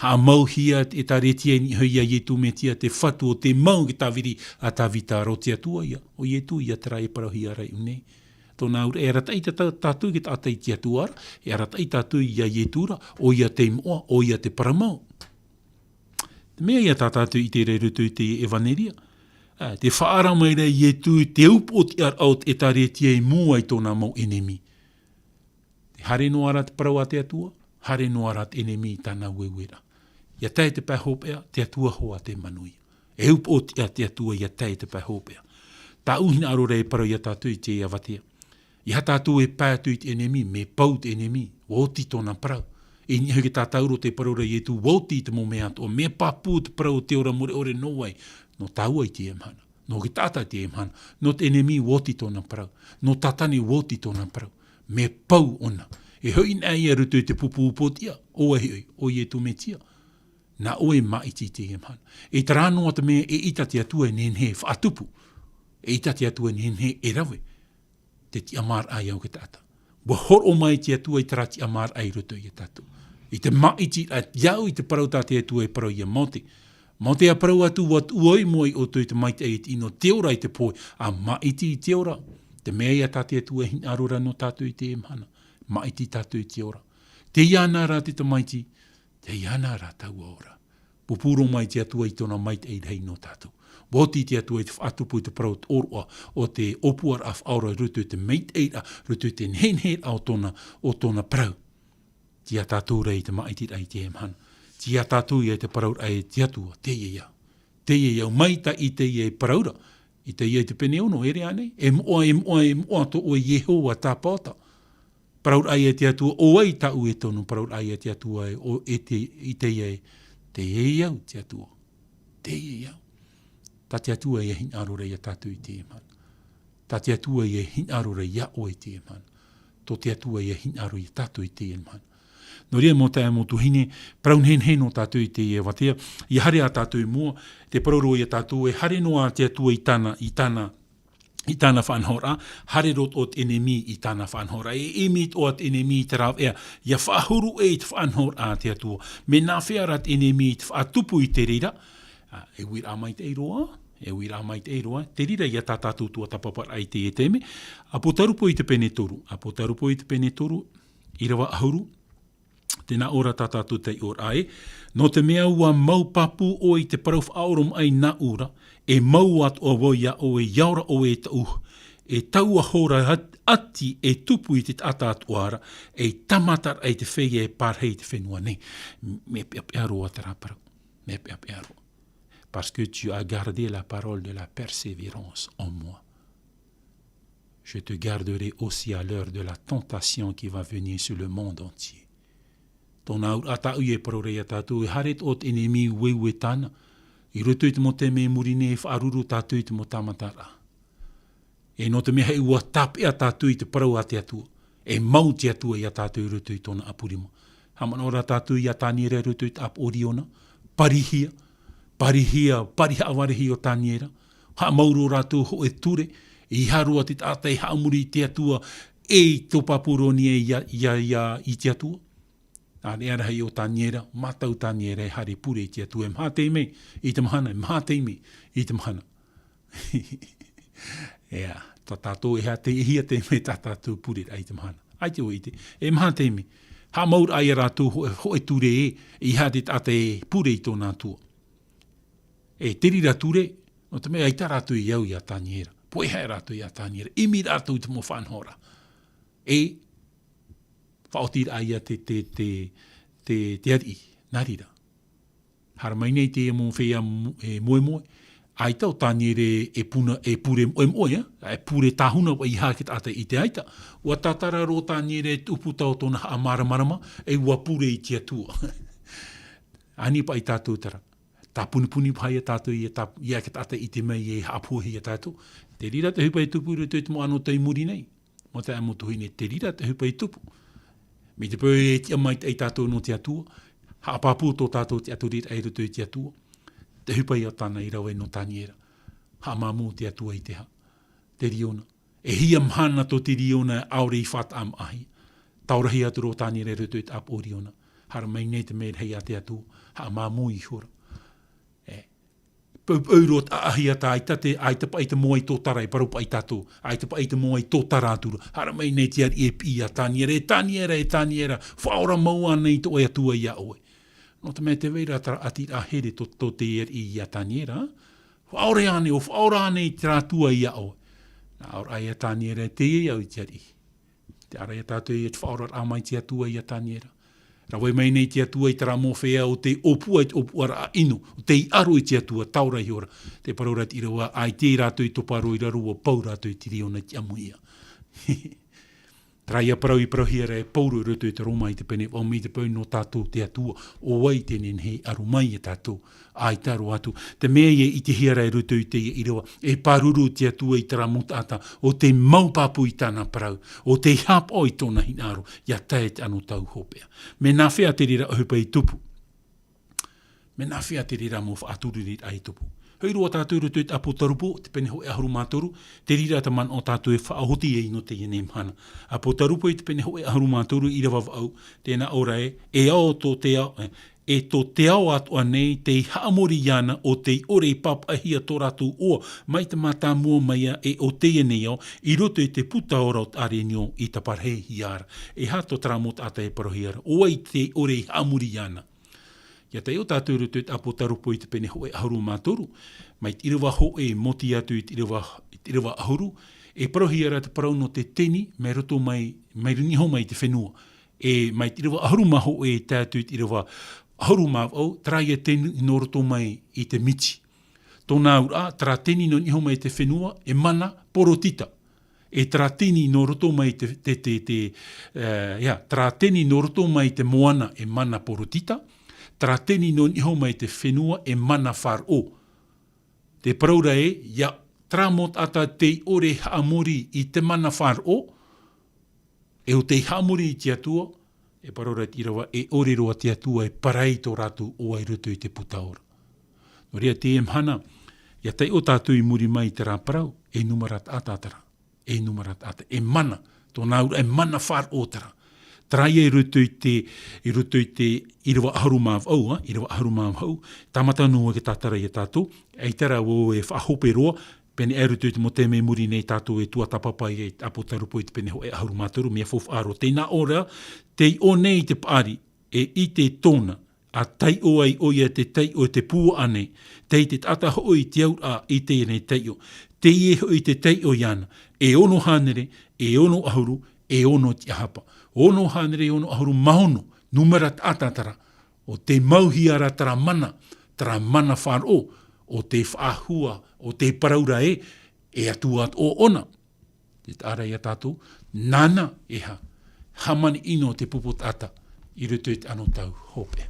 Haʻamauhia te ʻĒtārētia i niʻa iho ia Ietu Metia, te fatu o te mau i te tāviri a Tāvita, ʻo te Atua ïa, ʻo Ietu ïa terā e parauhia ra i ʻō nei. Tōna auraʻa e arataʻi tā-, tātou i te taʻata i te Atua ra, e arataʻi tātou ia Ietu ra, ʻoia te moʻa, ʻoia te parau mau. Te mea ïa tā tātou i ʻite ra i roto i te ʻEvaneria, ā, tē faʻaara mai ra Ietu i te upoʻotiʻaraʻa o te ʻĒtārētia i mua i tōna mau ʻenemi. Tē haere noa ra te parau a te Atua, haere noa ra te ʻenemi i tāna ueueraʻa. ʻIa tae te pae hopeʻa, te Atua hoʻi te manuia. E upoʻotiʻa te Atua ʻia tae te pae hopeʻa. Tāʻu hinaʻaro ra e parau ia tātou i teie avatea. ʻEiaha tātou e pae atu i te ʻenemi, mea pau te ʻenemi, ʻua oti tōna parau. I niʻa iho i te tātauro tē parau ra Ietu, ʻua oti i te mau mea atoʻa, mea pāpū te parau o te ora mure ʻore nō vai, nō tāua i teie mahana. Nō te taʻata i teie mahana, nō te ʻenemi ʻua oti tōna parau, nō Tātane ʻua oti tōna parau, mea pau ʻōna. E hoʻi anaʻe ïa i roto i te pupu upoʻotiʻa, ʻo vai hoʻi, ʻo Ietu Metia. Nā ʻoe e māʻiti i teie mahana. E terā noa te mea eʻita te Atua e nehenehe e faʻatupu. ʻEita te Atua e nehenehe e rave. Te tiʻamāraʻa ïa o te taʻata. ʻUa hōroʻa mai te Atua i terā tiʻamāraʻa i roto ia tātou. I te māʻitiraʻa, ʻia au i te parau tā te Atua e parau ia Mōte. Mōte a parau atu, ʻUa tuʻu au i mua ia ʻoutou i te maitaʻi, i te ʻino, te ora, i te pohe, ʻa māʻiti i te ora. Te mea ïa tā te Atua e hinaʻaro ra nō tātou i teie mahana. Māʻiti tātou i te ora. Tei iāna rā te tamaiti, tei iāna rā taua ora. Pupū roa mai te Atua i tōna maitaʻi rahi nō tātou. ʻUa oti te Atua i te faʻatupu i te parau tōroʻa o te ʻōpuaraʻa faʻaora i roto i te maitaʻiraʻa, roto i te neheneheraʻa o tōna, o tōna parau. Tei ia tātou ra i te māʻitiraʻa i teie mahana. Tei ia tātou ïa i te parauraʻa e te Atua, teie au. Teie au, mai tā ʻĪtaia e parau ra. ʻĪtaia i te pene ono, ʻere ānei? E moʻa, e moʻa, e moʻa tō ʻoe Iehova tāpaota. Parauraʻa ia te Atua, ʻo vai tāʻu e tono, parauraʻa ia te Atua e, ʻo, e te, ʻĪtaia e, teie au te Atua. Teie au. Tā te Atua e hinaʻaro ra ia tātou i teie mahana. Tā te Atua ia hinaʻaro ra iā ʻoe i teie mahana. Tō te Atua ia hinaʻaro iā tātou i teie mahana. Nō reira, mau taeaʻe, mau tuahine, parau nehenehe nō tātou i teie āvatea, ia haere ā tātou i mua, te parau roa iā tātou, e haere noa te Atua i tāna, i tāna, i tāna faʻanahoraʻa, haere roa te ʻenemi i tāna faʻanahoraʻa, e ʻimi atoʻa te ʻenemi i te rāveʻa, ia faʻahuru ʻē i te faʻanahoraʻa a te Atua. Mea nāfea rā te ʻenemi i te faʻatupu i te reira, ā, e uiraʻa maitaʻi roa, e uiraʻa maitaʻi roa, te reira ia tā tātou tuatāpaparaʻa i teie taime. ʻĀpōtarupo i te pene toru, ʻĀpōtarupo i te pene toru, ʻīrava ʻahuru, tē nā ʻō ra tā tātou taiʻoraʻa ē, nō te mea ʻua mau pāpū ʻoe i te parau faʻaoromaʻi nāʻu ra, e mau atoʻa vau iā ʻoe, ʻia ora ʻoe e tau, e taua hora at-, ʻati e tupu i te taʻata atoʻa ra, ei tāmataraʻa i te feiā e pārahi i te fenua nei. Mea peʻapeʻa roa terā parau. Mea peʻapeʻa roa. Parce que tu as gardé la parole de la persévérance en moi. Je te garderai aussi à l'heure de la tentation qui va venir sur le monde entier. Tōna auraʻa tāʻu e parau ra iā tātou, e haere atoʻa te ʻenemi ueue tāna, i roto i te mau taime i muri nei e faʻaruru tātou i te mau tāmataraʻa. E nō te mea hoʻi ʻua tāpeʻa tātou i te parau a te Atua. E mau te Atua iā tātou i roto i tōna ʻapu rima. Haʻamanaʻo rā tātou iā Taniera i roto i te ʻāpoʻo Riona. Parihia, parihia, pari haʻavare hia ʻo Taniera. Haʻamau roa rātou hōʻē ture, ʻeiaha roa te taʻata e haʻamori i te Atua, ʻe i tō Papuronia ia, ia, ia, i te Atua. Nā reira hoʻi ʻo Taniera, mātau Taniera e haere pure i te Atua, e maha taime i te mahana, e maha taime i te mahana. ʻEa, tā tātou e aha te, e hia taime tā tātou pureraʻa i te mahana. ʻAita vau e ʻite, e maha taime. Haʻamauraʻa ia rātou hō-, hōʻē ture ē, ʻeiaha te taʻata e pure i tōna Atua. E te reira ture, nō te mea ʻaita rātou i au iā Taniera. Pohe rātou iā Taniera, ʻimi rātou i te mau faʻanahoraʻa. E faʻaotiraʻa ia te, te, te, te, te ariʻi, nā reira. Haere mai nei teie mau feiā mo-, e moemoe, ʻaita ʻo Taniera e puna, e pure moemoe, ā, e pure tāhuna, ʻua ʻeiaha te taʻata i ʻite ʻaita. ʻUa tātara roa ʻo Taniera i te ʻūputa o tōna haʻamāramarama, e ʻua pure i te Atua. Ani paʻi tātou terā. Tāpunipuni paha ia tātou ia tā, ia te taʻata i ʻite mai e haʻapūai ia tātou. Te reira te ʻohipa e tupu i roto i te mau anotau i muri nei. Mau taeaʻe, mau tuahine, te reira te ʻohipa i tupu. Mai te peu e tiʻa maitaʻi tātou nō te Atua, haʻapāpū tō tātou tiʻaturiraʻa i roto i te Atua. Te ʻohipa ia tāna i rave nō Taniera. Haʻamāmū te Atua i te aha? Te Riona. E hia mahana tō te Riona ʻaore i faʻataʻa maʻahia. Taorahi atu roa ʻo Taniera i roto i te ʻāpoʻo Riona. Haere mai nei te merahi a te Atua. Haʻamāmū ihora. E, Poupou roa te ʻaʻahi a tātou, ʻaita te, ʻaita paʻi te moa i tōtara, e parau paʻi tātou, ʻaita paʻi te moa i tōtara atu ra. Haere mai nei te ariʻi e piʻi iā Taniera, e Taniera, e Taniera, faʻaora mau ānei tō ʻoe Atua iā ʻoe? Nō te mea tē vai ra terā ʻatiraʻa here tō, tō te ariʻi iā Taniera, ā? Faʻaora ānei, ʻua faʻaora ānei terā Atua iā ʻoe? Nā ʻō ra ia Taniera, e teie au i te ariʻi. Tē ʻaraʻi ia tātou i te faʻaoraraʻa mai te Atua iā Taniera. Rave mai nei te Atua i terā mau feiā ʻo tei ʻōpua i te ʻōpuaraʻa ʻino, ʻo tei ʻaro i te Atua, taorahi ihora. Te parau ra te ʻīrava, ʻaita rātou i topa roa i raro, ʻua pau rātou i te Riona i te ʻamuhia. Terā ia parau i parauhia ra e Pauro i roto i te Roma i te pene vaʻu, mai te peu nō tātou te Atua, ʻo vai tē nehenehe e ʻaro mai ia tātou? ʻAita roa atu. Te mea ia i ʻitehia ra i roto i teie ʻīrava, e pāruru te Atua i terā mau taʻata, ʻo tei mau pāpū i tāna parau, ʻo tei haʻapaʻo i tōna hinaʻaro, ʻia tae te anotau hopeʻa. Mea nāfea te reira ʻohipa i tupu? Mea nāfea te reira mau faʻatururiraʻa i tupu? Hoʻi roa tātou i roto i te ʻĀpōtarupo, te pene hōʻē ʻahuru mā toru, te reira te manaʻo tātou e faʻaoti ai nō teie nei mahana. ʻĀpōtarupo i te pene hōʻē ʻahuru mā toru, ʻīrava vaʻu, tē nā ʻō ra ē, e ao tō te ao, e, e tō te ao atoʻa nei tei haʻamori iāna ʻo tei ʻore i pāpaʻihia tō rātou ʻoa mai te mātāmua mai ā, e ʻo teie nei ao, i roto i te puta ora o te ʻārenio i taparahi ra. E aha tō terā mau taʻata e parauhia ra? ʻO vai tē ʻore i haʻamori iāna? ʻIa taiʻo tātou i roto i te ʻĀpōtarupo i te pene hōʻē ʻahuru mā toru, mai te ʻīrava hōʻē, mōti atu i te ʻīrava, i te ʻīrava ʻahuru, e parauhia ra te parau nō te teni, mai roto mai, mai niho mai i te fenua. E mai te ʻīrava ʻahuru mā hōʻē e tae atu i te ʻīrava ʻahuru mā vaʻu, terā ia teni nō roto mai i te miti. Tōna auraʻa, terā teni nō niho mai i te fenua, e mana porotita. E terā teni nō roto mai te, te, te, te, e, ʻia, terā teni nō roto mai te moana, e mana porotita. Terā teni nō niho mai te fenua, e mana faʻaroʻo. Te parau ra ē, ʻia, Terā mau taʻata tei ʻore haʻamori i te mana faʻaroʻo, e ʻo tei haʻamori i te Atua, e parau ra te ʻīrava, e ʻore roa te Atua e parau i tō rātou ʻoaʻoa i roto i te puta ora. Nō reira, teie mahana, ʻia taiʻo tātou i muri mai i terā parau, e nūmera taʻata terā. E nūmera taʻata, e mana, tōna auraʻa e mana faʻaroʻo terā. Terā ïa i roto i te, i roto i te ʻīrava ʻahuru mā vaʻu, ā, ʻīrava ʻahuru mā vaʻu, tāmata noa e tātara ia tātou, ʻaita rā vau e faʻahope roa, pēnei aʻe i roto i te mau taime i muri nei tātou e tuatāpapa ai i te ʻĀpōtarupo i te pene hōʻē ʻahuru mā toru, mea faufaʻa roa, tē nā ʻō ra, tei ʻō nei i te paʻari, e ʻite tōna, ʻa taiʻo ai ʻoia te taiʻo i te puaʻa nei, tei te taʻata hoʻi i te auraʻa i teie nei taiʻo, teie hoʻi te taiʻo iāna, e ono hānere, e ono ʻahuru, e ono tiʻahapa. Ono hānere, e ono ʻahuru mā ono, nūmera taʻata terā, ʻo tē mauhia ra terā mana, terā mana faʻaroʻo, ʻo tē faʻahua, ʻo tē parau ra ē, e Atua atoʻa ʻōna. Tē taʻa ra ia tātou, nāna e hā, hāmani ʻino te pupu taʻata i roto i te anotau hopeʻa.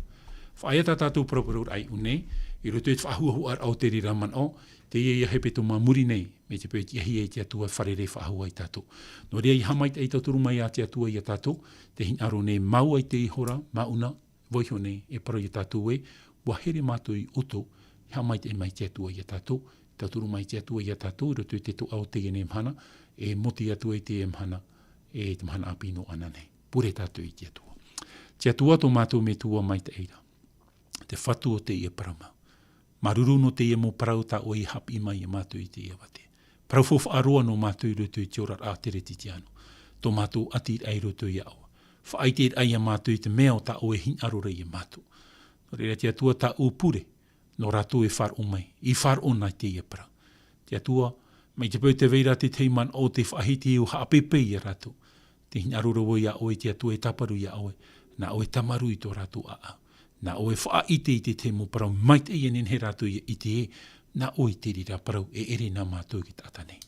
Faʻaea tā tātou paraparau i ʻō nei, i roto i te faʻahuahuaraʻa o te reira manaʻo, teie ïa hepetoma i muri nei, mai te peu e tiʻahia e te Atua e fārerei faʻahou ia tātou. Nō reira, ʻia haʻamaitaʻi tauturu mai ā te Atua ia tātou, tē hinaʻaro nei māua i teie hora, māʻona, vaiiho nei, e parau ia tātou ē, ʻua here mātou i ʻoutou, ʻia haʻamaitaʻi mai te Atua ia tātou, tauturu mai te Atua ia tātou, i roto i te toʻa o teie nei mahana, e mōtī atu ai teie mahana, e te mahana ʻāpī noa anaʻe nei. Pure tātou i te Atua. Te Atua tō mātou Metua maitaʻi ra. Te Fatu o teie parau mau. Māuruuru nō teie mau parau tā ʻoe i haʻapiʻi mai ia mātou i teie vāhi. Parau faufaʻa roa nō mātou i roto i te oraraʻa teretitiano. Tō mātou ʻati i roto ia ʻoe. Faʻaʻite ia mātou i te mea o tā ʻoe e hinaʻaro ra ia mātou. Nō reira te Atua tāʻu pure, nō rātou e faʻaroʻo mai, i faʻaroʻo nā teie parau. Te Atua, mai te peu tē vai ra te tahi manaʻo tē faʻahiti ʻua haʻapēpē ia rātou. Tē hinaʻaro ra vau ia ʻoe te Atua e tāparu ia ʻoe, nā ʻoe e tāmarū i tō rātou ʻāʻau. Nā ʻoe e faʻaʻite i te tahi mau parau maitaʻi e nehenehe rātou ia ʻite ē, nā ʻoe te reira parau e ʻere nā mātou i te taʻata nei.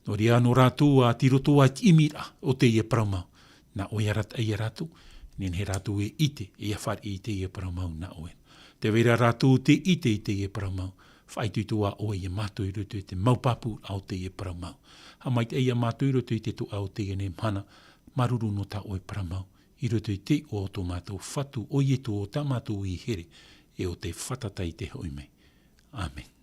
Nō reira nō rātou ā tei roto ā i te ʻimiraʻa o teie parau mau. Nā ʻoe e arataʻi ia rātou, nehenehe rātou e ʻite, e ʻia fāriʻi i teie parau mau nā ʻoe. Tē vai ra rātou tē ʻite i teie parau mau, faʻaitoito ā ʻoe ia mātou i roto i te mau pāpūraʻa o teie parau mau. Haʻamaitaʻi ia mātou i roto i te toʻa o teie nei mahana, māuruuru nō tā ʻoe parau mau, i roto i te iʻoa o tō mātou Fatu, ʻo Ietu ʻo tā mātou i here, e ʻo tē fātata i te hoʻi mai. ʻĀmene.